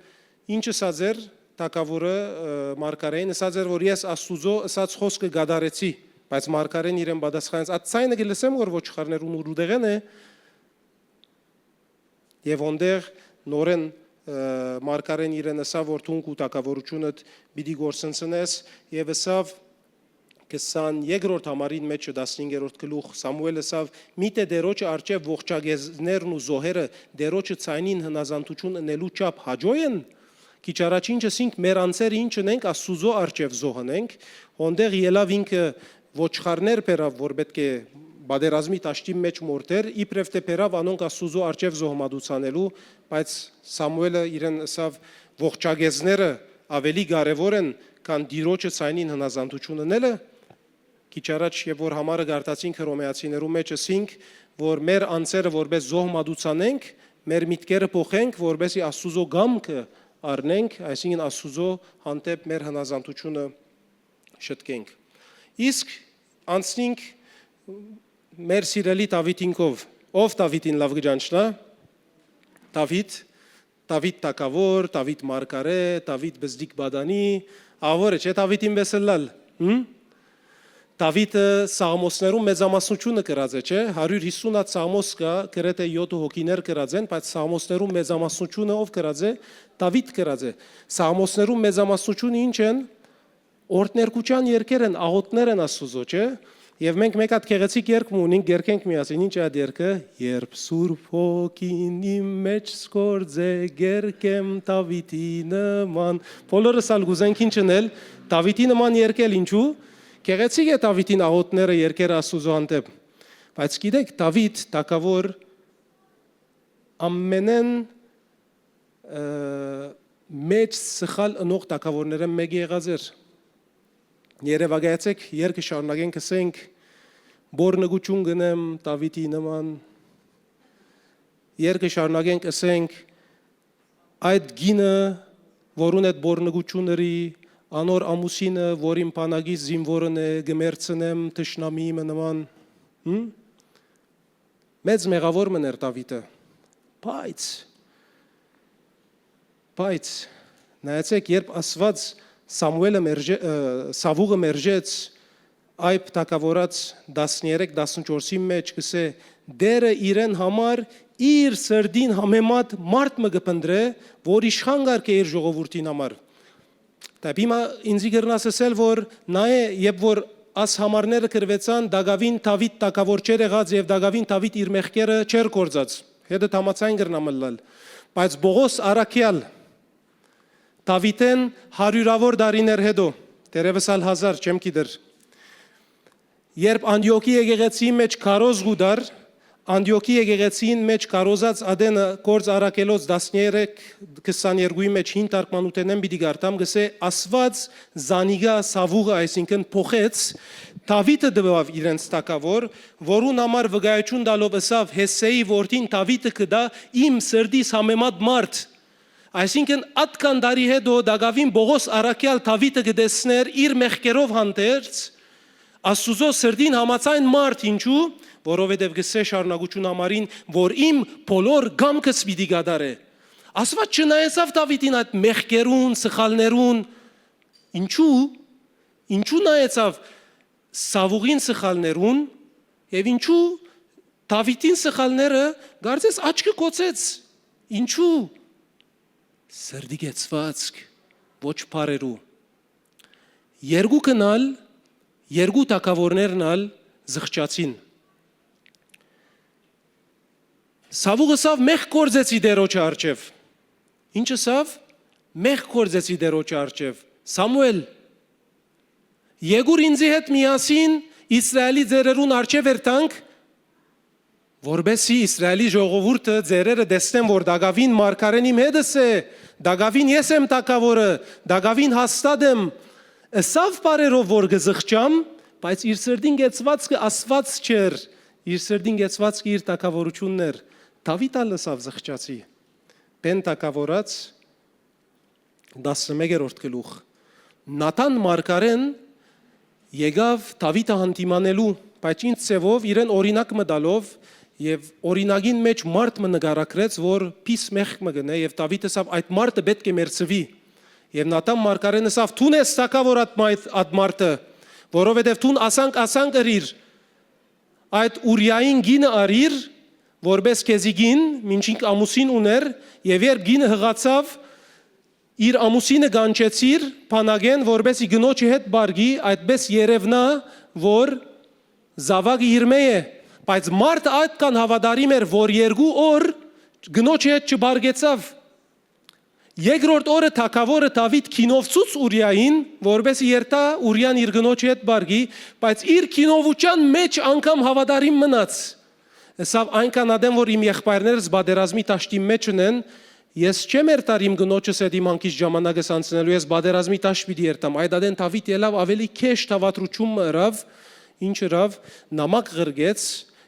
ինչ ըսած էր թագաւորը, ը, մարգարէին, ըսած էր, որ ես Աստուծոյ ըսած խօսքը կատարեցի»։ Բայց մարգարէն իրեն պատասխանեց. «Այդ ցայնը կը լսեմ, որ ոչխարներուն ուրուտեղէն է»։ Եւ հոնդեղ նորէն, ը, մարգարէն իրեն ըսաւ, որ դուն քու թագաւորութիւնդ պիտի գործընծնես, եւ ըսաւ, քսանեքերորդ համարին մէջ, տասնհինգերորդ գլուխ, Սամուէլ ըսաւ. «Միթէ Տէրոջը առջեւ ողջակեզներն ու զոհերը Տէրոջը ցայնին հնազանդութիւն ընելու չափ հաճո՞ են»։ Քիչ առաջ ինչ ըսինք, մեր անձերը ինչ ընենք, Աստուծոյ առջեւ զոհ ընենք, հոնդեղ ելաւ ինքը ոչխարներ բերաւ, որ պէտք է պատերազմի դաշտին մէջ մորթէր, իբրեւ թէ բերաւ անոնք Աստուծոյ առջեւ զոհ մատուցանելու, բայց Սամուէլը իրեն ըսաւ. «Ողջակեզները աւելի կարեւոր են, քան Տիրոջը ցայնին հնազանդութիւն ընելը»։ Քիչ առաջ, երբ որ համարը կարդացինք Հռոմեացիներու մէջ, ըսինք, որ մեր անձերը որպէս զոհ մատուցանենք, մեր միտքերը փոխենք, որպէսզի Աստուծոյ կամքը առնենք, այսինքն Աստուծոյ հանդէպ մեր հնազանդութիւնը շտկենք։ Իսկ անցնենք մեր սիրելի Դաւիթին քով։ Ո՞վ Դաւիթին լաւ կը ճանչնայ։ Դաւիթ, Դաւիթ թագաւոր, Դաւիթ մարգարէ, Դաւիթ բզդիկ պատանի, աղ որ է, չէ՞, Դաւիթին պէս ըլլալ, հմ։ Դաւիթը սաղմոսներուն մեծամասնութիւնը կրած է, չէ՞։ Հարիւր հիսուն հատ սաղմոս կայ, գրեթէ եօթը հոգիներ կրած են, բայց սաղմոսներուն մեծամասնութիւնը ո՞վ կրած է։ Դաւիթ կրած է։ Սաղմոսներուն մեծամասնութիւնը ի՞նչ են։ Օրհներկութեան երգեր են, աղօթքներ են Աստուծոյ, չէ՞։ Եւ մենք մէկ հատ գեղեցիկ երգ մը ունինք, կերգենք միասին, ի՞նչ է այդ երգը։ «Երբ Սուրբ Հոգին իմ մէջ գործէ, կերգեմ Դաւիթի նման»։ Բոլորս ալ կ'ուզենք ի՞նչ ընել, Դաւիթի նման երգել, ինչու՞։ Գեղեցիկ է Դաւիթին աղօթքները, երգերը Աստուծոյ հանդէպ։ Բայց գիտեք, Դաւիթ թագաւոր ամենէն, ը, մէջ սխալ ընող թագաւորներէն մէկը եղած էր։ Երեւակայեցէք, երգը շարունակենք, ըսենք. «Բորնկութիւն կ'ընեմ Դաւիթի նման»։ Երգը շարունակենք, ըսենք. «Այդ կինը, որուն հետ բորնկութիւն ըրի, անոր ամուսինը, որ իմ բանակի զինուորն է, կը մեռցնեմ թշնամիի մը նման»։ Հմ։ Մեծ մեղաւոր մըն էր Դաւիթը։ Բայց, բայց, նայեցէք, երբ ասված Սամուէլը մերժէ-, ը, Սաւուղը մերժեց, Այբ թագաւորաց տասներեք տասնչորսին մէջ կ'ըսէ. «Տէրը իրեն համար իր սրտին համեմատ մարդ մը կը փնտռէ, որ իշխան կ'առկէ իր ժողովուրդին համար»։ Դե հիմա ինձի կրնաս ըսել, որ նայէ, երբ որ աս համարները գրուեցան, տակաւին Դաւիթ թագաւոր չէր եղած եւ տակաւին Դաւիթ իր մեղքերը չէր գործած։ Հետը համաձայն կրնամ ըլլալ։ Բայց Պողոս առաքեալ Դաւիթէն հարիւրաւոր տարիներ հետո, դեռեւս ալ հազար, չեմ գիտեր, երբ Անտիոքի եկեղեցիի մէջ քարոզ կու տար, Անտիոքի եկեղեցիին մէջ քարոզած ատենը, Գործ Առաքելոց տասներեք քսաներկուի մէջ, հին թարգմանութենէն պիտի կարդամ, կ'ըսէ. «Ասված զանիկա Սաւուղը, այսինքն փոխեց, Դաւիթը տուաւ իրենց թագաւոր, որուն համար վկայութիւն տալով ըսաւ. "Յեսսէի որդին Դաւիթը կը տայ իմ սրտիս համեմատ մարդ"»։ Այսինքն, ատկան տարի հետո տակաւին Պողոս առաքեալ Դաւիթը կը տեսնէր իր մեղքերով հանդերձ Աստուծոյ սրտին համաձայն մարդ, ինչու՞, որովհետեւ կ'ըսէ շարունակութիւն համարին, որ իմ բոլոր կամքս պիտի կատարէ։ Աստուած չնայեցաւ Դաւիթին այդ մեղքերուն, սխալներուն, ինչու՞, ինչու նայեցաւ Սաւուղին սխալներուն եւ ինչու Դաւիթին սխալները կարծես աչքը կոցեց, ինչու՞։ Սրտի կեցվածք, ոչ բառերու։ Երկուքն ալ, երկու թագաւորներն ալ զղջացին։ Սաւուղ ըսաւ. «Մեղք գործեցի Տէրոջը առջեւ»։ Ինչ ըսաւ։ «Մեղք գործեցի Տէրոջը առջեւ»։ Սամուէլ, եկուր ինծի հետ միասին Իսրայէլի ծերերուն առջեւ երթանք, որպէսզի Իսրայէլի ժողովուրդը, ծերերը տեսնեն, որ տակաւին մարգարէն իմ հետս է, տակաւին ես եմ թագաւորը, տակաւին հաստատ եմ։ Ըսաւ բառերով, որ կը զղջամ, բայց իր սրտին կեցվածքը Աստուած չէր, իր սրտին կեցվածքը իր թագաւորութիւնն էր։ Դաւիթ ալ ըսաւ. «Զղջացի»։ Պէն թագաւորաց, տասնմեկերորդ գլուխ։ Նաթան մարգարէն եկաւ Դաւիթը հանդիմանելու, բայց ինչ ձեւով, իրեն օրինակ մը տալով եւ օրինակին մէջ մարդ մը նկարագրեց, որ պիս մեղք մը կ'ընէ, եւ Դաւիթ ըսաւ. «Այդ մարդը պէտք է մեռցուի»։ Եւ Նաթան մարգարէն ըսաւ. «Դուն ես թագաւոր այդ մայ-, այդ մարդը, որովհետեւ դուն ասանկ, ասանկ ըրիր, այդ Ուրիային կինը առիր, որպէս քեզի կին, մինչդեռ ամուսին ունէր, եւ երբ կինը յղացաւ, իր ամուսինը կանչեցիր բանակէն, որպէսզի կնոջը հետ պառկի, այդպէս երեւնայ, որ զաւակը իրմէ է»։ Բայց մարդը այդքան հաւատարիմ էր, որ երկու օր կնոջը հետ չպառկեցաւ։ Երկրորդ օրը թագաւորը Դաւիթ գինովցուց Ուրիային, որպէսզի երթայ Ուրիան իր կնոջը հետ պառկի, բայց իր գինովութեան մէջ անգամ հաւատարիմ մնաց։ Ըսաւ. «Այնքան ատեն որ իմ եղբայրներս պատերազմի դաշտին մէջ ընեն, ես չեմ երթար իմ կնոջս հետ իմ հանգիստ ժամանակս անցնելու, ես պատերազմի դաշտ պիտի երթամ»։ Այդ ատեն Դաւիթ ելաւ, աւելի քեշտ հաւատարիմ մը ըրաւ, ինչ ըրաւ, նամակ ղրկեց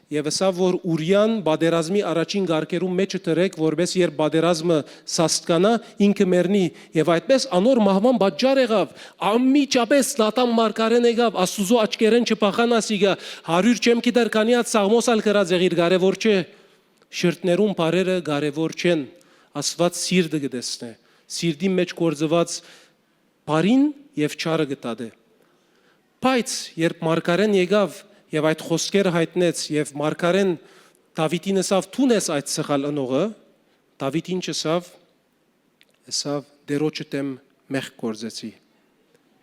Եւ ըսաւ, որ Ուրիան պատերազմի առաջին կարգերուն մէջը դրէք, որպէս երբ պատերազմը սաստկանայ, ինքը մեռնի։ Եւ այդպէս անոր մահուան պատճառ եղաւ։ Անմիջապէս Նատան մարգարէն եկաւ, Աստուծոյ աչքերէն չփախան ասիկա, հարիւր չեմ գիտեր քանի հատ Սաղմոս ալ գրած եղիր, կարեւոր չէ։ Շրթներուն բառերը կարեւոր չեն, Աստուած սիրտը կը տեսնէ, սիրտին մէջ գործուած բարին եւ չարը կը դատէ։ Բայց երբ մարգարէն եկաւ եւ այդ խօսքերը յայտնեց, եւ մարգարէն Դաւիթին ըսաւ. «Դուն ես այդ սխալ ընողը», Դաւիթ ինչ ըսաւ, ըսաւ. «Տէրոջը դէմ մեղք գործեցի»։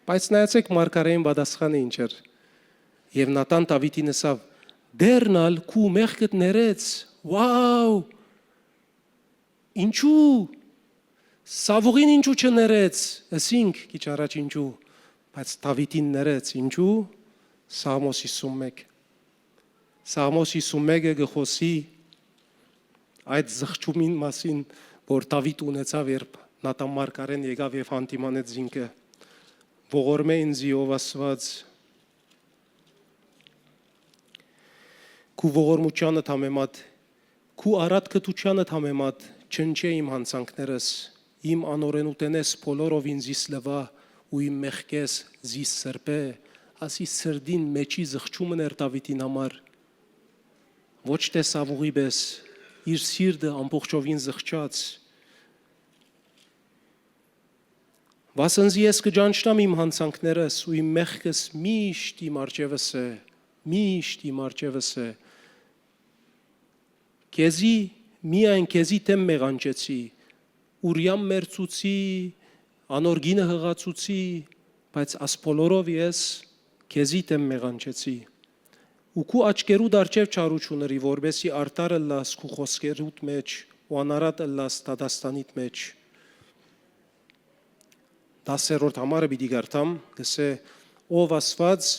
Բայց նայեցէք մարգարէին պատասխանը ինչ էր։ Եւ Նատան Դաւիթին ըսաւ. «Տէրն ալ քու մեղքդ ներեց»։ Wow! Ինչու՞։ Սաւուղին ինչու չներեց, ըսինք քիչ առաջ ինչու, բայց Դաւիթին ներեց, ինչու՞։ Սաղմոս հիսուն մէկ։ Սաղմոս հիսուն մէկը կը խօսի այդ զղջումին մասին, որ Դաւիթ ունեցաւ, երբ Նատան մարգարէն եկաւ եւ հանդիմանեց զինքը. «Ողորմէ ինծի, ով Աստուած, քու ողորմութեանդ համեմատ, քու առատկտութեանդ համեմատ չնչէ իմ յանցանքներս, իմ անօրէնութենէս բոլորովին զիս լուայ ու իմ մեղքէս զիս սրբէ», ասի սրտին մէջի զղջումն էր Դաւիթին համար։ Ոչ թէ Սաւուղի պէս, իր սիրտը ամբողջովին զղջած։ «Վասն զի ես կը ճանչնամ իմ յանցանքներս ու իմ մեղքս միշտ իմ առջեւս է, միշտ իմ առջեւս է։ Քեզի, միայն քեզի դէմ մեղանչեցի, Ուրիան մեռցուցի, անոր կինը յղացուցի, բայց աս բոլորով ես քեզի դէմ մեղանչեցի։ Ու քու աչքերուդ առջեւ չարութիւն ըրի, որպէս զի արդար ըլլաս քու խօսքերուդ մէջ ու անարատ ըլլաս դատաստանիդ մէջ»։ Տասերորդ համարը պիտի կարդամ, կ'ըսէ. «Ով Աստուած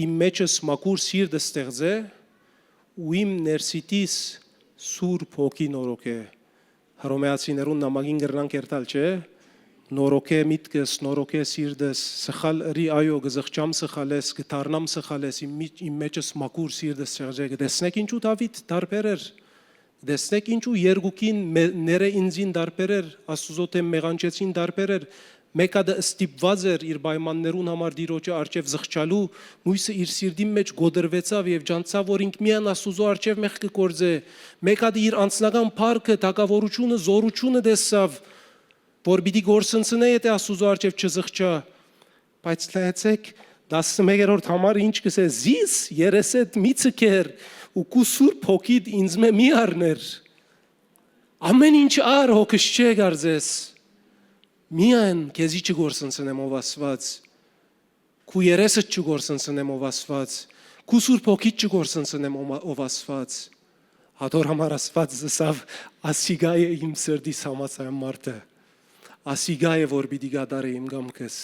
իմ մէջս մաքուր սիրտ ստեղծէ ու իմ ներսիտիս Սուրբ Հոգի նորոգէ»։ Հռոմէացիներուն նամակին կրնանք երթալ, չէ՞։ «Նորոգէ միտքս, նորոգէ սիրտս, սխալ ըրի, այո, կը զղջամ սխալէս, կը դառնամ սխալէս, իմ, մի- իմ մէջս մաքուր սիրտս ստեղծէ»։ Կը տեսնէք ինչու Դաւիթ տարբեր էր։ Տեսնէք ինչու երկուքին մե- ները ինծին տարբեր էր, Աստուծոյ դէմ մեղանչեցին տարբեր էր։ Մէկ հատը ստիպուած էր իր պայմաններուն համար Տիրոջը առջեւ զղջալու, միւսը իր սիրտին մէջ կոտրուեցաւ եւ ճանչցաւ, որ ինք միայն Աստուծոյ առջեւ մեղք կը գործէ։ Մէկ հատը իր անձնական փառքը, թագաւորութիւնը, զօրութիւնը տեսաւ, որ պիտի կորսնցնէ, եթէ Աստուծոյ առջեւ չզղջայ։ Բայց նայեցէք, տասնմեկերորդ համարը ինչ կ'ըսէ. «Զիս երեսեդ մի ձգեր ու քու Սուրբ Հոգիդ ինծմէ մի առներ»։ Ամէն ինչ առ, հոգս չէ կարծես։ Միայն քեզի չկորսնցնեմ, ով Աստուած։ Քու երեսդ չկորսնցնեմ, ով Աստուած։ Քու Սուրբ Հոգիդ չկորսնցնեմ, ով Աստուած։ Ատոր համար Աստուած ըսաւ. «Ասիկա է իմ սրտիս համաձայն մարդը։ Ասիկա է, որ պիտի կատարէ իմ կամքս»։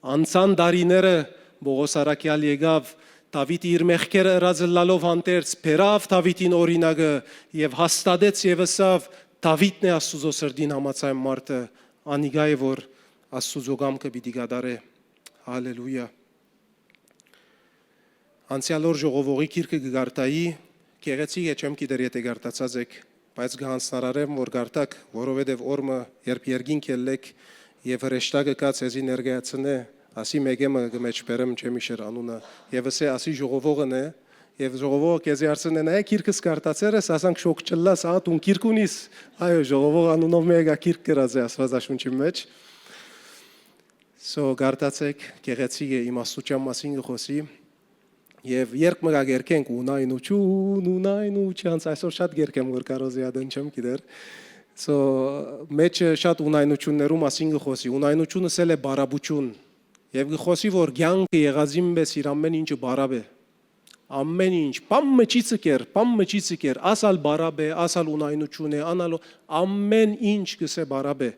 Անցան տարիները, Պողոս առաքեալ եկաւ, Դաւիթ իր մեղքերը ըրած ըլլալով հանդերձ, բերաւ Դաւիթին օրինակը եւ հաստատեց եւ ըսաւ. «Դաւիթն է Աստուծոյ սրտին համաձայն մարդը, անիկա է, որ Աստուծոյ կամքը պիտի կատարէ»։ Հալելույա։ Անցեալ օր ժողովողի գիրքը կը կարդայի, գեղեցիկ է, չեմ գիտեր եթէ կարդացած էք, բայց կը յանձնարարեմ, որ կարդաք, որովհետեւ օր մը, երբ երկինք ելլէք եւ հրեշտակը գայ ձեզի ներկայացնէ, ասի մէկէ մը կը մէջբերեմ, չեմ իշեր անունը, եւ ըսէ, ասի ժողովողն է, եւ ժողովողը քեզի հարցնէ. «Նայ, գիրքս կարդացեր ես, ասանք շոկ չըլլաս, ա, դուն գիրք ունիս»։ Այո, ժողովող անունով մէկը գիրք գրած է Աստուածաշունչի մէջ։ So, կարդացէք, գեղեցիկ է, իմաստութեան մասին կը խօսի։ Եւ երգ մը կերգենք, «Ունայնություն, ունայնության», այսօր շատ երգ եմ, որ կարոզի ատեն չեմ գիտեր։ So, մեջը շատ ունայնություններու մասին կը խօսի։ Ունայնությունս էլ է բարապություն։ Եւ կը խօսի, որ կյանքը եղածին պէս իր ամէն ինչը բարապ է։ Ամէն ինչ, բան մը չի ցկեր, բան մը չի ցկեր, ասալ բարապ է, ասալ ունայնություն է, անալո, ամէն ինչ կ'ըսէ բարապ է։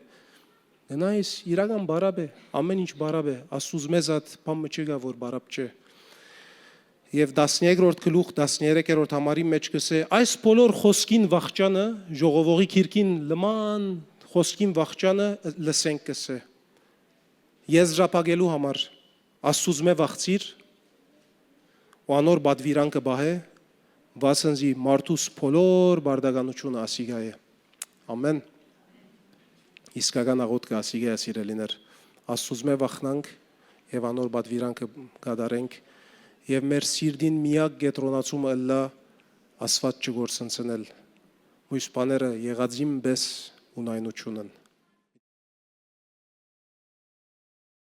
Գնայս, իրական բարապ է, ամէն ինչ բարապ է, Աստուծմէ զատ բան մը չկայ, որ բարապ չէ։ Եւ տասներկրորդ գլուխ, տասներկրորդ համարի մէջ կ'ըսէ. «Այս բոլոր խօսքին վախճանը, ժողովողի գիրքին լման խօսքին վախճանը լսենք», կ'ըսէ։ Եզրափակելու համար Աստուծմէ վախցիր ու անոր պատուիրանքը պահէ, վասն զի մարդուս բոլոր բարդականությունը ասիկա է։ Ամեն։ Իսկական աղոթքը ասիկա է, սիրելիներ։ Աստուծմէ վախնանք եւ անոր պատվիրանքը կատարենք, եւ մեր սիրտին միակ կեդրոնացումը ըլլայ Աստուած չկորսնցնել, մոյս բաները եղածին պէս ունայնութիւնն։